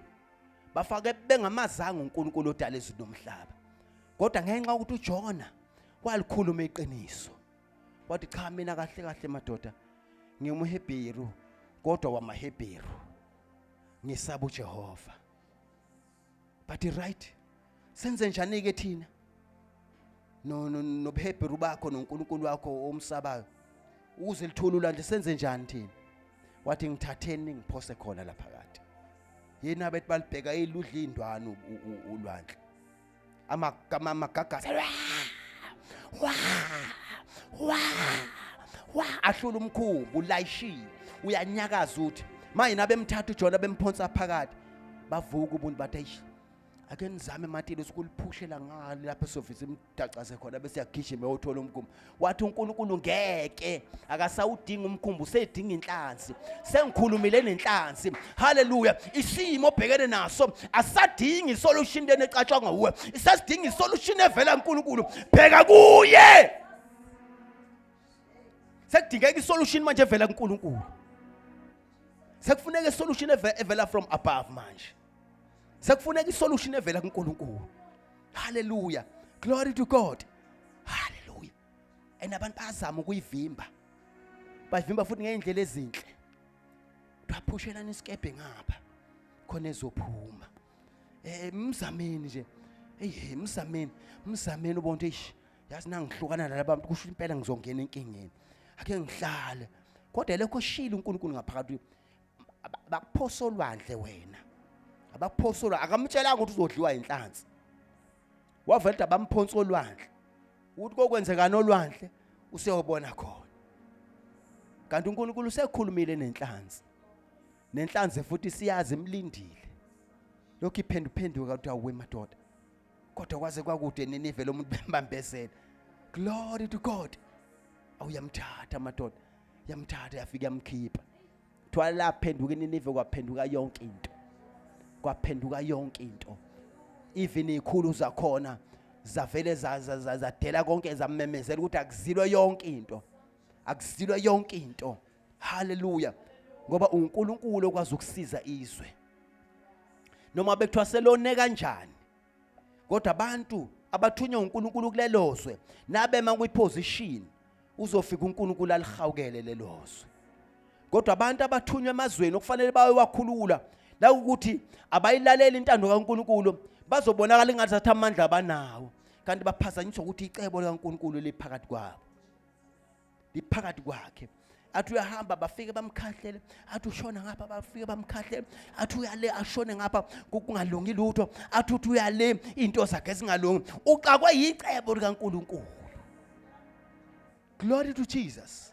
bafake bengamazanga uNkulunkulu odala izulu nomhlaba. Kodwa ngenxa yokuthi uJona walikhuluma iqiniso, wathi cha, mina kahle kahle madoda ngingumHebheru, kodwa wamaHebheru, ngisaba uJehova. But right, senze njani ke thina no nobuHebheru bakho noNkulunkulu wakho omsabayo ukuze lithule ulwandle? Senze njani thina? Wathi ngithatheni ngiphose khona lapha kade. Yena bethi balibheka iludla indwana ulwandle, amagama amagagasi, wa wa wa, ahlula umkhumbi, ulayishiwe, uyanyakaza. Uthi manje nabemthatha uJona bemphonsa phakathi, bavuka ubuntu, bathi eish, ake nizame matile ukuliphushela ngale lapho esofisi imdacaze khona, bese yagijima eyothola umkhumbi. Wathi uNkulunkulu ngeke, akasawudinga umkhumbi, usedinga inhlanzi, sengikhulumile nenhlanzi. Haleluya. Isimo obhekene naso asadingi isolution lena ecatshangwa uwe, isasidinga isolution evela kuNkulunkulu. Bheka kuye. Sekudingeka isolution manje evela kuNkulunkulu, sekufuneka isolution evela from above manje, sekufuneka isolution evela kuNkulunkulu. Haleluya, glory to God. Haleluya. And abantu bayazama ukuyivimba, bayivimba futhi ngey'ndlela ezinhle. Baphushelana isikebhe ngapha khona ezophuma. Mzameni nje, hey, mzameni, mzameni, ubona eish, yazi nangihlukana nalaba bantu kusho impela ngizongena enkingeni, ake ngihlale. Kodwa lokho shilo uNkulunkulu ngaphakathi, bakuphosa olwandle wena, abakuphosa olwandle. Akamtshelanga ukuthi uzodliwa inhlanzi, wavele bamphonsa olwandle, ukuthi kokwenzekani olwandle useyobona khona. Kanti uNkulunkulu usekhulumile nenhlanzi, nenhlanzi futhi siyazi imlindile, lokhu iphenduphenduka ukuthi awuwe madoda, kodwa kwaze kwakude Ninive, lo muntu bembambezela. Glory to God. Awuyamthatha madoda, yamthatha, yafika yamkhipha. Kuthiwa laphenduka iNinive, kwaphenduka yonke into, kwaphenduka yonke into. Even izikhulu zakhona zavele zadela konke, zamemezela ukuthi akuzilwe yonke into, akuzilwe yonke into. Haleluya. Ngoba uNkulunkulu okwazi ukusiza izwe noma bekuthiwa selone kanjani, kodwa abantu abathunywa uNkulunkulu kulelozwe nabema kwiposition, uzofika uNkulunkulu alihawukele lelozwe. Kodwa abantu abathunywa emazweni okufanele bayowakhulula la ukuthi abayilaleli intando kaNkulunkulu, bazobonakala ingathi athi amandla abanawo, kanti baphazanyiswa ukuthi icebo likaNkulunkulu liphakathi kwabo, liphakathi kwakhe. Athi uyahamba, bafike bamkhahlele. Athi ushona ngapha, bafike bamkhahlele. Athi uyale, ashone ngapha, kungalungi lutho. Athi uthi uyale, into zakhe zingalungi. Uxakwe yicebo likaNkulunkulu. Glory to Jesus.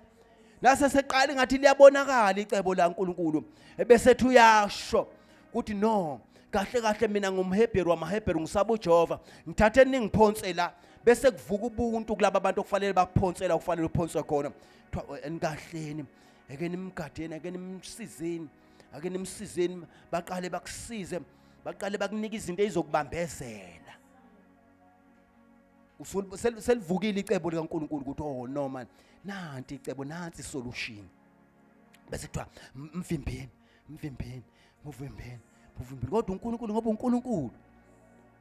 Nase seqala ngathi liyabonakala icebo laNkulunkulu, ebese ethi uyasho ukuthi no, kahle kahle mina ngumHebheru wamaHebheru, ngisaba uJehova, ngithathe ningiphonse la. Bese kuvuka ubuntu kulaba bantu okufanele bakuphonsela, kufanele uphonswe khona. Kuthiwa enikahleni, ake nimgadeni, ake nimsizeni, ake nimsizeni. Baqale bakusize, baqale bakunike izinto ezizokubambezela. Selivukile icebo likaNkulunkulu ukuthi oh no man, Nanti icebo, nansi solution. Bese kuthiwa mvimbeni, mvimbeni, muvimbeni, muvimbeni. Kodwa uNkulunkulu, ngoba uNkulunkulu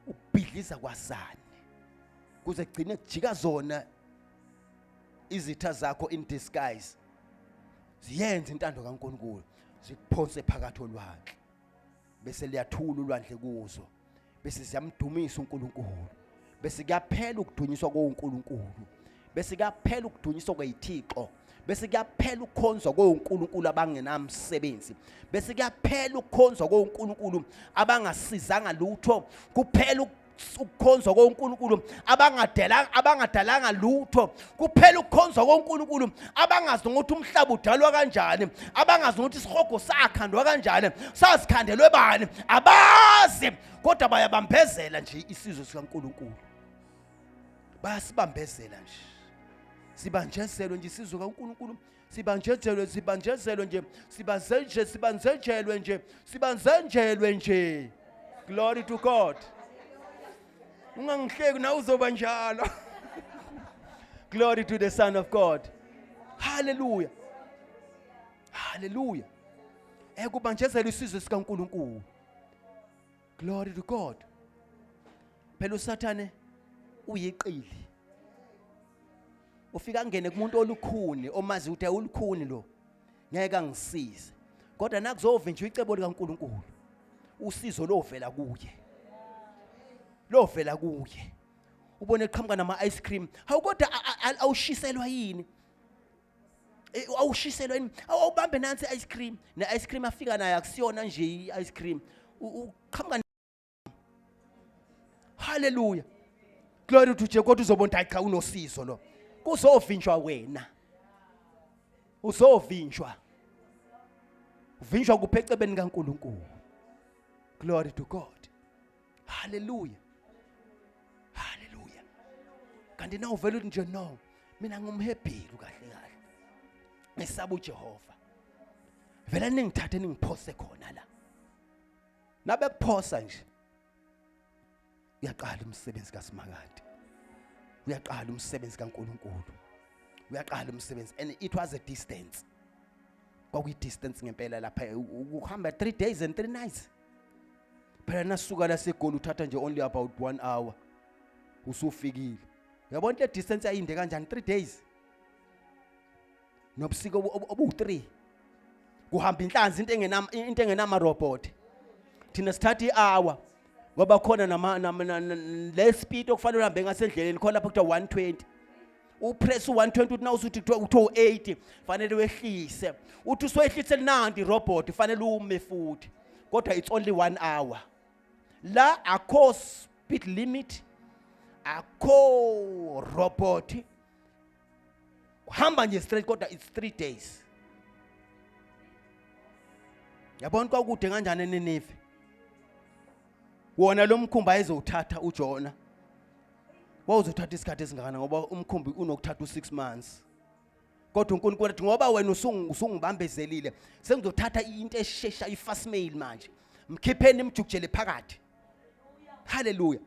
ubhidliza kwasani kuze kugcine kujika zona izitha zakho in disguise, ziyenze intando kaNkulunkulu, zikuphonse phakathi olwandle, bese liyathula ulwandle kuzo, bese siyamdumisa uNkulunkulu, bese kuyaphela ukudunyiswa koNkulunkulu, bese kuyaphela ukudunyiswa kweyithixo, bese kuyaphela ukukhonzwa koNkulunkulu abangenamsebenzi, bese kuyaphela ukukhonzwa koNkulunkulu abangasizanga lutho, kuphela ukukhonzwa koNkulunkulu abangadela abangadalanga lutho, kuphela ukukhonzwa koNkulunkulu abangazi ukuthi umhlaba udalwa kanjani, abangazi ukuthi isihogo sakhandwa kanjani, sasikhandelwe bani, abazi, kodwa bayabambezela nje isizwe sikaNkulunkulu, bayasibambezela nje, sibanjezelwe nje isizwe kaNkulunkulu, sibanjezelwe, sibanjezelwe nje, sibanzenje, sibanzenjelwe nje, sibanzenjelwe nje. Glory to God. Ungangihleki, nawe uzoba njalo. Glory to the Son of God. Hallelujah, hallelujah. Ekubanjezela isizwe sikaNkulunkulu. Glory to God. Phela uSathane uyiqili, ufika angene kumuntu olukhuni, omazi ukuthi awulukhuni lo, ngeke angisize, kodwa nakuzovinjwa icebo likaNkulunkulu, usizo lovela kuye, lovela kuye. Ubone eqhamuka nama ice cream. Hawu, kodwa awushiselwa yini? Awushiselwa yini? Awubambe nansi ice cream, ne ice cream afika nayo akusiyona nje i ice cream, uqhamuka. Haleluya, glory to Jehovah. Kodwa uzobona, hayi cha, unosizo lo. Kuzovinjwa wena, uzovinjwa, uvinjwa kuphi? Ecebeni kaNkulunkulu. Glory to God. Haleluya, haleluya. Kanti na uvela uthi nje, no, mina ngumHebheru kahle kahle, ngisaba uJehova, vele ningithathe ningiphose khona la. Nabekuphosa nje, uyaqala umsebenzi kaSimakade, uyaqala umsebenzi kaNkulunkulu, uyaqala umsebenzi. And it was a distance, kwakuyi distance ngempela lapha, ukuhamba 3 days and 3 nights. Phela nasuka la seGoli, uthatha nje only about 1 hour, usufikile. Uyabona le distance ayinde kanjani? 3 days nobusika obu-3, kuhamba inhlanzi, into engenama robot. Thina sithatha i-hour ngoba khona nama le speed okufanele uhambe ngasendleleni khona lapho kuthiwa 120, upress u-120, uthi nawusuthi kuthiwa u-80, fanele wehlise, uthi usuwehlise, nanti robot, fanele ume futhi. Kodwa it's only one hour la, akho speed limit, akho robot, hamba nje straight, kodwa it's 3 days. Yabona kwakude kanjani eNinive? Wona lo mkhumbi ayezowuthatha uJona wawuzothatha isikhathi esingakana? Ngoba umkhumbi unokuthatha u6 months. Kodwa uNkulunkulu athi, ngoba wena usungibambezelile, sengizothatha into eshesha, i-fast mail manje, mkhipheni, imjukujele phakathi. Haleluya.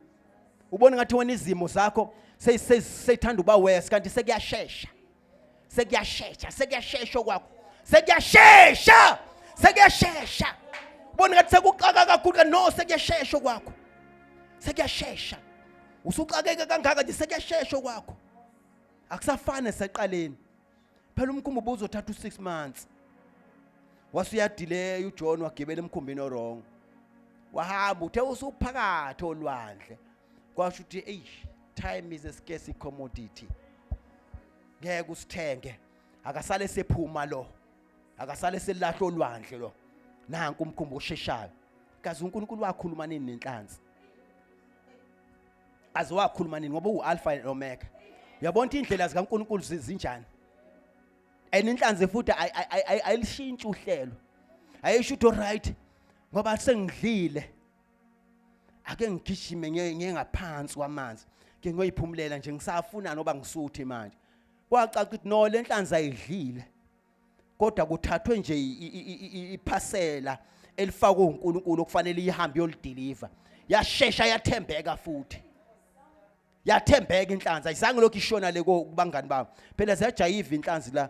Ubona ngathi wena izimo zakho seyithanda uba worse, kanti sekuyashesha, sekuyashesha, sekuyashesha okwakho, sekuyashesha, sekuyashesha. Ubona ngathi sekuxaka kakhulu, kanti no, sekuyashesha okwakho, sekuyashesha. Usuxakeke kangaka nje, sekuyashesha okwakho, akusafani seqaleni. Phela umkhumbi ubuzothatha u6 months, wase uyadileya uJohn, wagibela emkhumbini owrong, wahamba, uthe usuphakathi olwandle, kwasho ukuthi eish, time is a scarce commodity, ngeke usithenge, akasale sephuma lo, akasale selahla olwandle lo, nanku umkhumbi osheshayo. Kazi uNkulunkulu wakhuluma nini nenhlanzi? Aze wakhuluma nini? Ngoba uAlpha and Omega. Uyabona ukuthi indlela zikaNkulunkulu zinjani? And inhlanzi futhi ayilishintshi uhlelo, ayisho ukuthi right, ngoba sengidlile, ake ngigijime ngiye ngaphansi kwamanzi, ke ngiyoyiphumulela nje, ngisafuna noba ngisuthi manje. Kwacaca ukuthi no, le nhlanzi ayidlile, kodwa kuthathwe nje iphasela elifakwe uNkulunkulu okufanele ihambe yolideliver. Yashesha, yathembeka futhi. Yathembeka inhlanzi, ayizange lokhu ishona le kubangani babo. Phela ziyajayiva inhlanzi la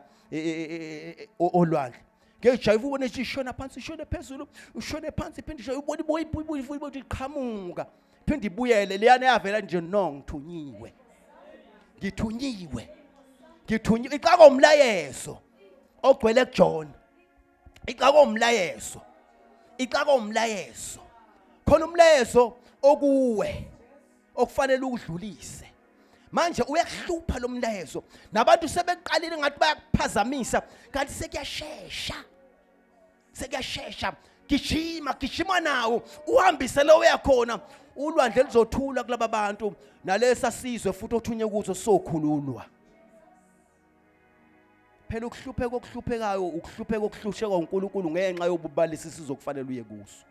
olwandle. Ngeke jayiva ubone ishona phansi, ishone phezulu, ushone phansi iphinde ishone, ubone ibuye ibuye ibuye ibuye iqhamuka. Phinde ibuyele leyana yavela nje no ngithunyiwe. Ngithunyiwe. Ngithunyiwe ixaka umlayezo ogcwele kuJohn. Ixaka umlayezo. Ixaka umlayezo. Khona umlayezo okuwe okufanele ukudlulise. Manje uyakuhlupha lo mlayezo. Nabantu sebeqalile ngathi bayakuphazamisa kanti sekuyashesha. Sekuyashesha. Gijima, gijima nawo uhambise lo uyakhona. Ulwandle luzothula kulaba bantu nalesa sizwe futhi othunye kuso sokhululwa. Phela ukuhlupheka okuhluphekayo ukuhlupheka okuhlushekwa uNkulunkulu ngenxa yobubalisi sizokufanele uye kuso.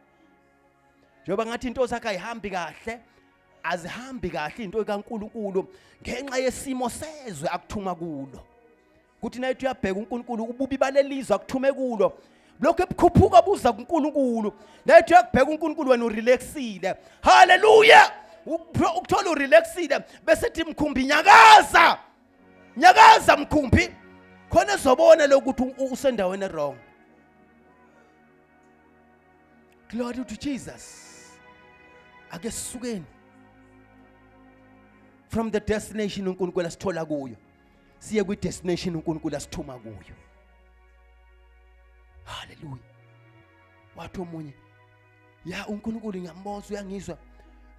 Njengoba ngathi into zakhe ayihambi kahle, azihambi kahle into kaNkulunkulu ngenxa yesimo sezwe akuthuma kulo. Kuthi nayithi uyabheka uNkulunkulu ububi balelizwe akuthume kulo. Lokho ebukhuphuka buza kuNkulunkulu. Nayithi uyakubheka uNkulunkulu wena urelaxile. Hallelujah! Ukuthola urelaxile bese thi mkhumbi nyakaza. Nyakaza mkhumbi. Khona ezobona lokuthi usendaweni wrong. Glory to Jesus. Ake sisukeni from the destination uNkulunkulu asithola kuyo siye kwi destination uNkulunkulu asithuma kuyo. Hallelujah. Wathi omunye ya uNkulunkulu ngiyamboza uyangizwa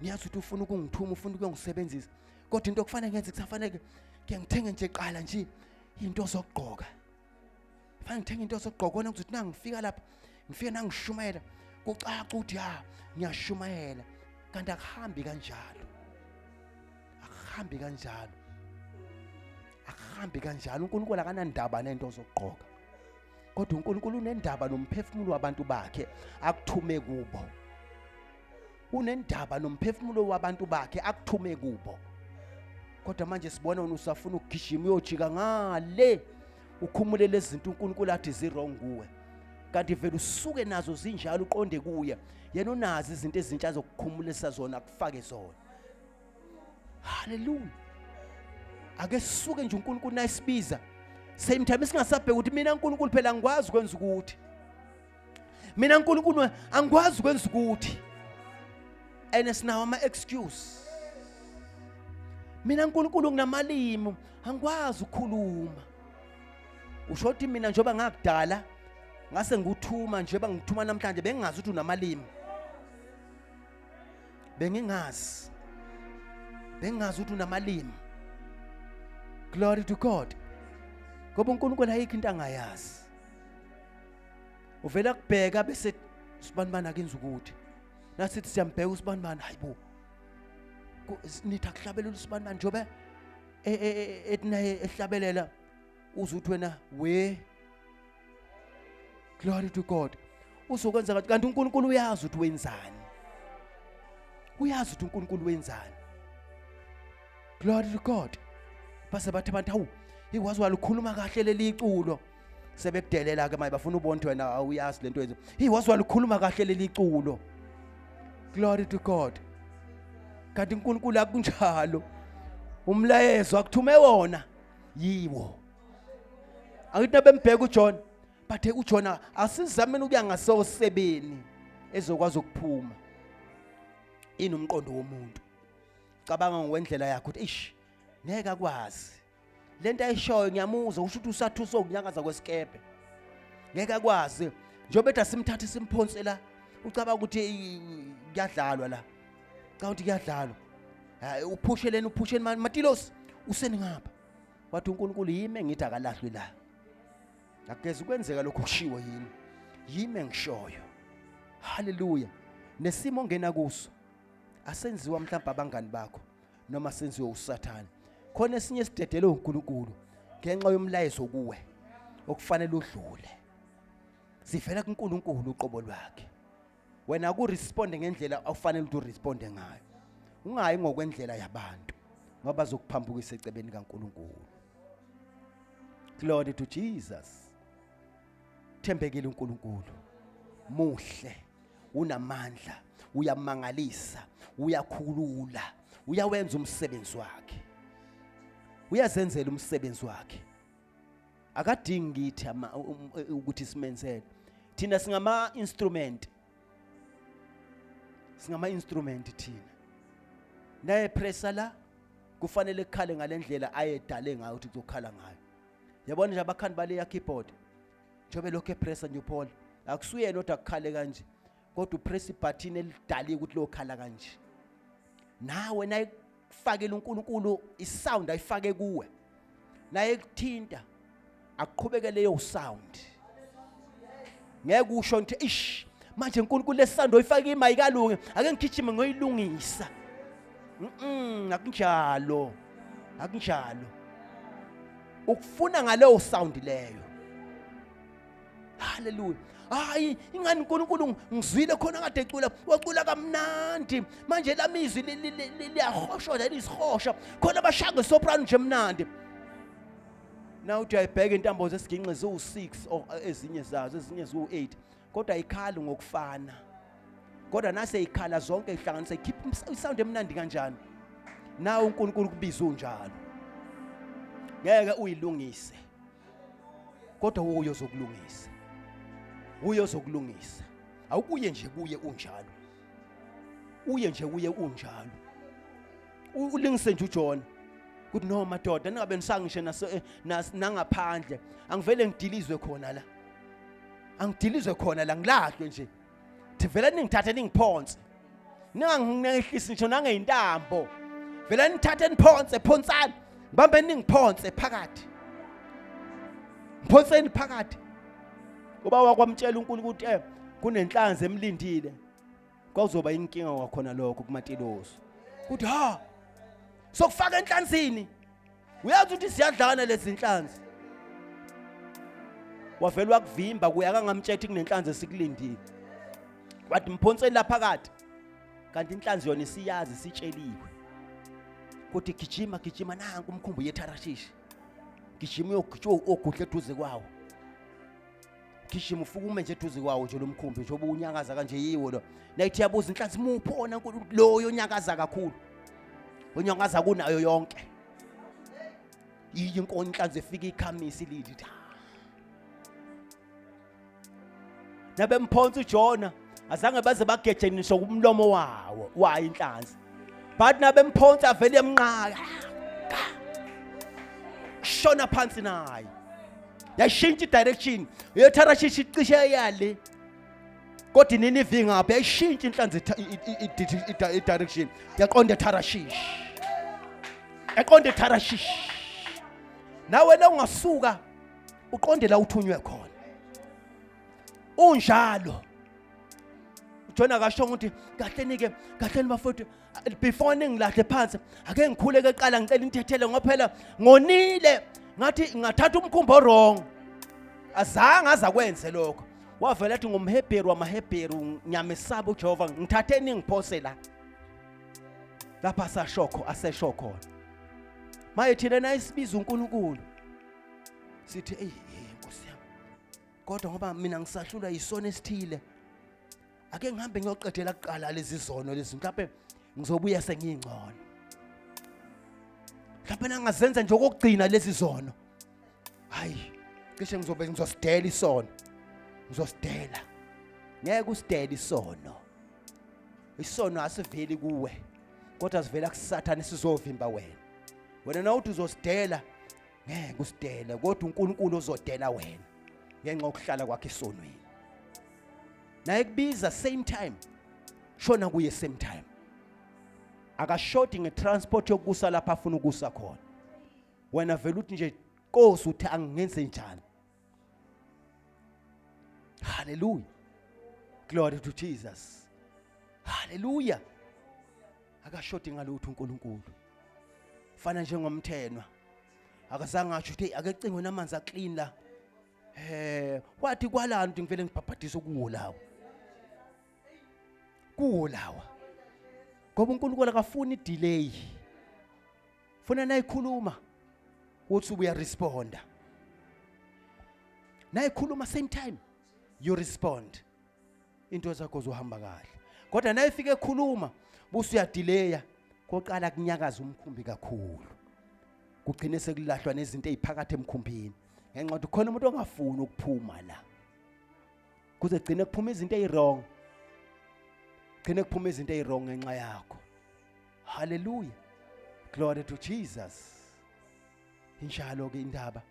ngiyazi ukuthi ufuna ukungithuma ufuna ukuyongisebenzisa kodwa into okufanele ngenze kusafanele ke ngithenge nje qala nje into zokugqoka fanele ngithenge into zokugqoka kona ukuthi nangifika lapha ngifike nangishumayela kucaca ukuthi ya ngiyashumayela kanti akuhambi kanjalo akuhambi kanjalo akuhambi kanjalo uNkulunkulu akanandaba nento zokugqoka kodwa uNkulunkulu unendaba nomphefumulo wabantu bakhe akuthume kubo unendaba nomphefumulo wabantu bakhe akuthume kubo kodwa manje sibona wena usafuna ukugijima uyojika ngale ukhumule lezi zinto uNkulunkulu athi zi-wrong kuwe kanti vele usuke nazo zinjalo uqonde kuye yena unazi izinto ezintsha azokukhumulisa zona akufake zona haleluya ake sisuke nje uNkulunkulu nayisibiza same time singasabheka ukuthi mina uNkulunkulu phela angikwazi ukwenza ukuthi mina uNkulunkulu angikwazi ukwenza ukuthi and sinawo ama excuse mina uNkulunkulu nginamalimi angikwazi ukukhuluma usho ukuthi mina njengoba ngakudala ngase ngikuthuma njengoba ngikuthuma namhlanje bengingazi ukuthi unamalimi bengingazi bengingazi ukuthi unamalimi glory to God ngoba uNkulunkulu ayikho into angayazi uvela kubheka bese sibanibani akenza ukuthi nasithi siyambheka usibanibani hayibo nithi akuhlabelela usibanibani njengoba e, e, e, ethi naye ehlabelela uze uthi wena we glory to God uzokwenza kanti uNkulunkulu uyazi ukuthi wenzani uyazi ukuthi uNkulunkulu wenzani glory to God base bathi abantu hawu ikwazi walukhuluma kahle leli iculo sebekudelela ke manje bafuna ubona ukuthi wena awuyazi lento yenze hey wazi walukhuluma kahle leli culo glory to God kanti uNkulunkulu akunjalo umlayezo akuthume wona yiwo angithi nabembheka uJohn bathe uJona asizameni ukuya ngasosebeni ezokwazi ukuphuma inomqondo womuntu cabanga ngokwendlela yakho ukuthi ish ngeke akwazi lento ayishoyo ngiyamuzwa usho ukuthi usathuswa ukunyakaza kwesikebhe ngeke akwazi njengoba ethi asimthathe simphonse la ucabanga ukuthi kuyadlalwa la cabanga ukuthi kuyadlalwa hayi uphushe lena uphushe matilos useni ngapha wathi uNkulunkulu yimi engithi akalahlwe la akugezi kwenzeka lokho kushiwo yini yimi engishoyo haleluya nesimo ongena kuso asenziwa mhlawumbe abangani bakho noma senziwe usathane khona esinye esidedele uNkulunkulu ngenxa yomlayezo kuwe okufanele udlule sivela kuNkulunkulu uqobo lwakhe wena akuresponde ngendlela ofanele ukuthi uresponde ngayo ungayi ngokwendlela yabantu ngoba bazokuphambukisa ecebeni kaNkulunkulu glory to Jesus thembekile uNkulunkulu muhle unamandla uyamangalisa uyakhulula Uyawenza umsebenzi wakhe, uyazenzela umsebenzi wakhe, akadingi kithi ukuthi simenzele. Thina singama instrument, singama instrument thina. Naye pressa la kufanele kukhale ngalendlela ayedale ngayo ukuthi kuzokhala ngayo. Yabona nje abakhandi baleya keyboard, njengoba lokho epressa nje uPaul, akusuyena odwa kukhale kanje, kodwa upress ibutton elidaliwe ukuthi lokhala kanje. Nawe nayikufakela uNkulunkulu isound ayifake kuwe, naye kuthinta aqhubeke leyo sound. Ngeke usho ukuthi ish manje uNkulunkulu lesound oyifake ima ikalungi, ake ngigijime ngoyilungisa. Akunjalo, akunjalo. Ukufuna ngaleyo sound leyo. Haleluya. Hayi, ingani uNkulunkulu ngizwile khona kade ecula, wacula kamnandi. Manje lamizwi liyahosha, lisihosha khona abashaya ngesoprano nje mnandi. Na uthi uyayibheka intambo zesiginci ziwu-6 or ezinye zazo, ezinye ziwu-8, kodwa ayikhali ngokufana, kodwa nase ikhala zonke ihlanganise ikhipha isound emnandi kanjani. Nawe uNkulunkulu kubiza unjalo, ngeke uyilungise, kodwa uye ozokulungisa, uye ozokulungisa. Awukuye nje kuye unjalo, uye nje kuye unjalo. Ulingise nje uJohn ukuthi no madoda, ningabe nisangishe nangaphandle, angivele ngidilizwe khona la, angidilizwe khona la, ngilahlwe nje. Thi vele ningithathe ningiphonse, ningangihlisi ngisho nangeyintambo, vele nithathe niphonse, phonsani, ngibambe ningiphonse phakathi, ngiphonseni phakathi. Ngoba wakwamtshela uNkulunkulu ukuthi kunenhlanzi emlindile, kwakuzoba inkinga kwakhona lokho kumatilosi ukuthi ha sokufaka enhlanzini, uyazi ukuthi siyadlana lezi nhlanzi. Wavela wakuvimba kuye, akangamtshela ukuthi kunenhlanzi esikulindile, wathi mphonseni lapha phakathi. Kanti inhlanzi yona isiyazi, isitsheliwe ukuthi gijima, gijima, nanku umkhumbi uyeTharashishi, gijima uyogijima ogudla eduze kwawo, gijima ufike ume nje eduze kwawo nje lo mkhumbi njengoba unyakaza kanje, yiwo lo. Nayithi yabuza inhlanzi, muphi ona loyo onyakaza kakhulu, onyakaza kunayo yonke? Yiyo inkonzo inhlanzi efika ikhamisi lithi nabemphonsa uJona, azange baze bageje ngisho kumlomo wawo wayo inhlanzi, but nabemphonsa avele emnqaka shona phansi naye, yayishintsha i-direction yetharashishi icishe yale, kodwa iNinive ngapha, yayishintsha inhlanzi i-direction, yaqonda eTharashishi, yaqonda eTharashishi. Nawe la ungasuka uqonde la uthunywe khona unjalo. uJona akasho ukuthi kahleni ke, kahleni bafowethu, before ningilahle phansi ake ngikhuleke eqala, ngicela inthethele ngoba phela ngonile, ngathi ngathatha umkhumbi wrong. Azange aza kwenze lokho, wavela athi ngumHebheru wamaHebheru, ngiyamesaba uJehova, ngithathe ningiphose la lapha sashokho asesho khona. Maye thina nayisibiza uNkulunkulu sithi eyi Nkosi yami, kodwa ngoba mina ngisahlulwa yisono esithile, ake ngihambe ngiyoqedela kuqala lezi zono lezi, mhlawumbe ngizobuya sengiyingcono, mhlawumbe nangazenza nje okokugcina lezi zono, hayi cishe ngizobe ngizosidela isono, ngizosidela. Ngeke usidele isono. Isono asiveli kuwe, kodwa sivela kuSathane, sizovimba wena. Wena nawuthi uzosidela, ngeke usidele, kodwa uNkulunkulu uzodela wena ngenxa yokuhlala kwakhe esonweni. Naye kubiza same time, shona kuye same time. Akashodi ngetransport yokusa lapha afuna ukusa khona. Wena vele uthi nje, Nkosi, uthi angingenze njani? Hallelujah, glory to Jesus, hallelujah. Akashodi ngalutho uNkulunkulu. Fana njengomthenwa, akazange asho ukuthi ake cingwe namanzi aclean la, wathi kwalana ukuthi ngivele ngibhabhadise kuwo lawo, kuwo lawa, ngoba uNkulunkulu akafuni delay. Funa nayikhuluma uthi uyaresponda, nayikhuluma same time you respond, into zakho zohamba kahle. Kodwa nayifika ekhuluma buse uyadelaya. Koqala kunyakaza umkhumbi kakhulu. Kugcine sekulahlwa nezinto eziphakathi emkhumbini. Ngenxa yokuthi khona umuntu ongafuni ukuphuma la. Kuze gcine kuphuma izinto eziwrong. Gcine kuphuma izinto eziwrong ngenxa yakho. Hallelujah. Glory to Jesus. Injalo ke indaba.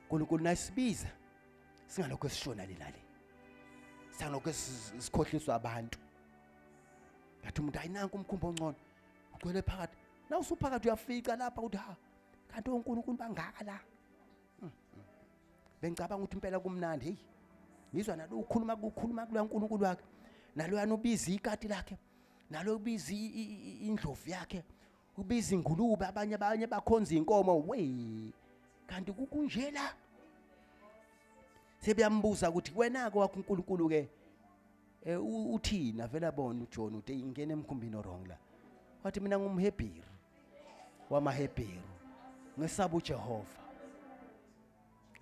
uNkulunkulu nayisibiza singalokho esishona le nale. Singalokho sikhohliswa abantu. Ngathi umuntu ayinanku umkhumbi ongcono. Ugcwele phakathi. Na usuphakathi uyafica lapha ukuthi ha kanti oNkulunkulu bangaka la. Bengicabanga ukuthi impela kumnandi hey. Ngizwa nalo ukhuluma kukhuluma kulo uNkulunkulu wakhe. Naloyana ubiza ikati lakhe. Nalo ubiza indlovu yakhe. Ubiza ingulube abanye abanye bakhonza inkomo we. Kanti kukunje la. Sebeyambuza ukuthi wena ke wakho uNkulunkulu ke eh uthina vele abona uJohn uthi ingena emkhumbini wrong la. Wathi mina ngumHebheru wamaHebheru ngesaba uJehova.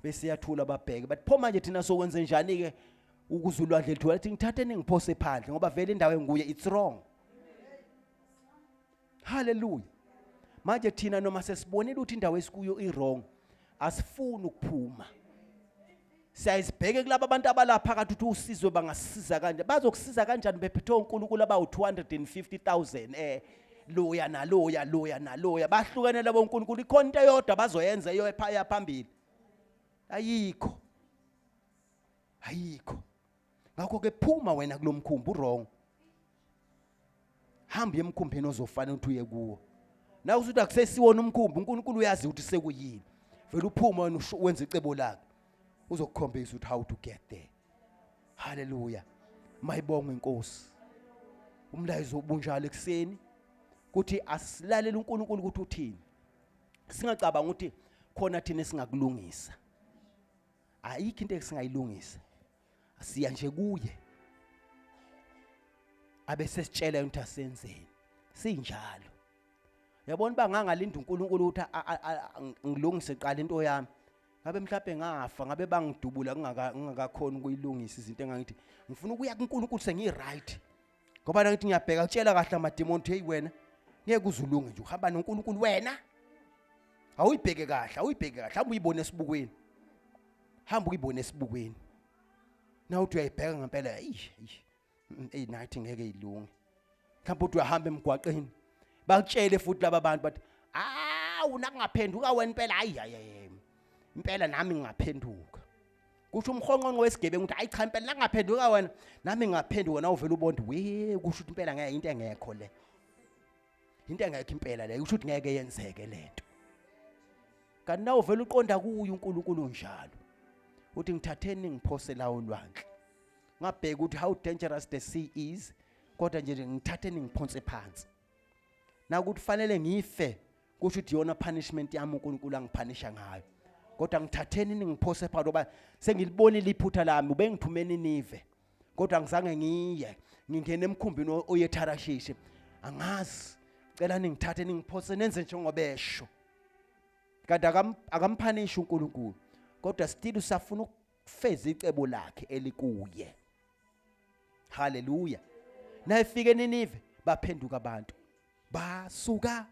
Bese yathula babheke bathi pho manje thina sokwenze njani ke ukuze ulwandle luthu wathi ngithathe ningiphose phandle ngoba vele indawo enguye it's wrong. Hallelujah. Manje thina noma sesibonile ukuthi indawo esikuyo i wrong asifuni ukuphuma. Siyayisibheke kulaba abantu abalapha phakathi ukuthi usizwe bangasisiza kanjani. Bazokusiza kanjani bephethe oNkulunkulu abawu 250,000 eh loya naloya loya naloya bahlukene labo uNkulunkulu ikhona into eyodwa bazoyenza eyophaya phambili. Ayikho. Ayikho. Ngakho ke phuma wena kulomkhumbi wrong. Hamba emkhumbini ozofanele ukuthi uye kuwo. Na usuthi akusesiwona umkhumbi uNkulunkulu uyazi ukuthi sekuyini. Vele uphuma wena wenze icebo lakhe. Uzokukhombisa ukuthi how to get there. Hallelujah. Mayibongwe inkosi. Umlayezo ubunjalo ekseni kuthi asilalele uNkulunkulu ukuthi uthini. Singacabanga ukuthi khona thina singakulungisa. Ayikho into esingayilungisa. Siya nje kuye. Abese sitshela ukuthi asenzeni. Sinjalo. Yabona uba ngangalinda uNkulunkulu ukuthi ngilungise qala into yami. Ngabe mhlawumbe ngafa, ngabe bangidubula ngingakakhona ukuyilungisa izinto engangithi ngifuna ukuya kuNkulunkulu sengi right. Ngoba ngithi ngiyabheka kutshela kahle amademoni hey wena ngeke uzulunge nje uhamba noNkulunkulu wena. Awuyibheke kahle, awuyibheke kahle, hamba uyibone esibukweni. Hamba uyibone esibukweni. Na uthi uyayibheka ngempela, eyi eyi nathi ngeke ilunge. Mhlawumbe uthi uyahamba emgwaqeni. Bakutshele futhi laba bantu bathi awu nakungaphenduka wena impela hayi hayi impela nami ngingaphenduka. Kusho umhonqonqo wesigebengu ukuthi hayi cha impela nakungaphenduka wena nami ngingaphenduka na uvela ubonde we kusho ukuthi impela ngeke into engekho le. Into engekho impela le kusho ukuthi ngeke yenzeke lento. Kanti na uvela uqonda kuye uNkulunkulu njalo. Uthi ngithatheni ngiphose la olwandle. Ngabheka ukuthi how dangerous the sea is kodwa nje ngithatheni ngiphonse phansi. Nakuthi fanele ngife kusho ukuthi iyona punishment yami uNkulunkulu angiphanisha ngayo. Kodwa ngithatheni ningiphose phakathi ngoba sengilibonile iphutha lami ubengithumeni nive. Kodwa ngizange ngiye ngingene emkhumbini oye eTharashishi. Angazi cela ningithathe ningiphose nenze njengoba esho. Kanti akamphanishi uNkulunkulu kodwa still usafuna ukufeza icebo lakhe elikuye. Haleluya. Nayifike eNinive baphenduka abantu. Basuka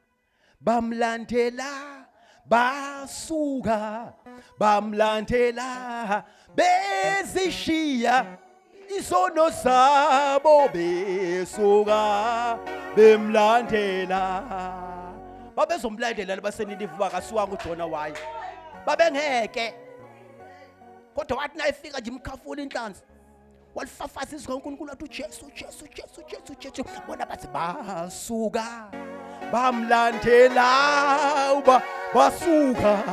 bamlandela basuka bamlandela bezishiya isono sabo besuka bemlandela babezomlandela labaseninive bakasuwanga uJona waye babengeke kodwa wathi nayifika nje imkhafula inhlanzi walifafaza izwi kaNkulunkulu wathi uJesu Jesu Jesu Jesu Jesu bona bathi basuka bamlandela uba basuka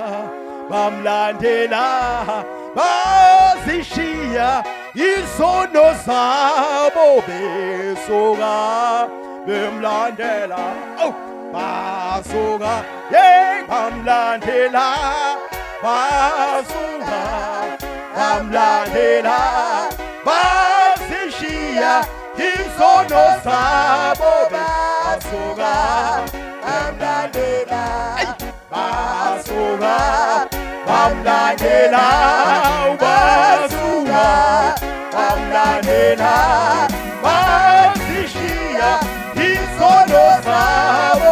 bamlandela bazishiya izono zabo besuka bemlandela oh basuka yey bamlandela basuka bamlandela bazishiya izono zabo basuka bamlandela basuka bamlandela basuka bamlandela bazishiya izono zabo.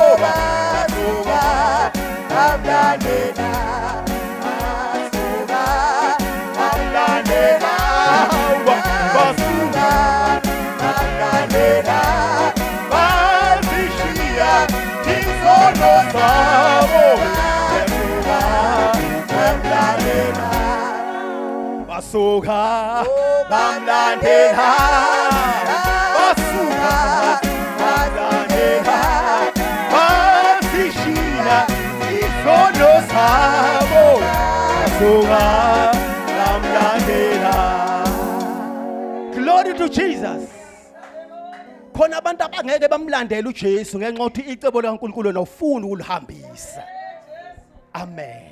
Basuka bamlandela, basuka bamlandela, basishiya izono zabo, basuka bamlandela. Glory to Jesus. Khona abantu abangeke bamlandele uJesu ngenxa yokuthi icebo likaNkulunkulu nawufuni ukulihambisa. Amen.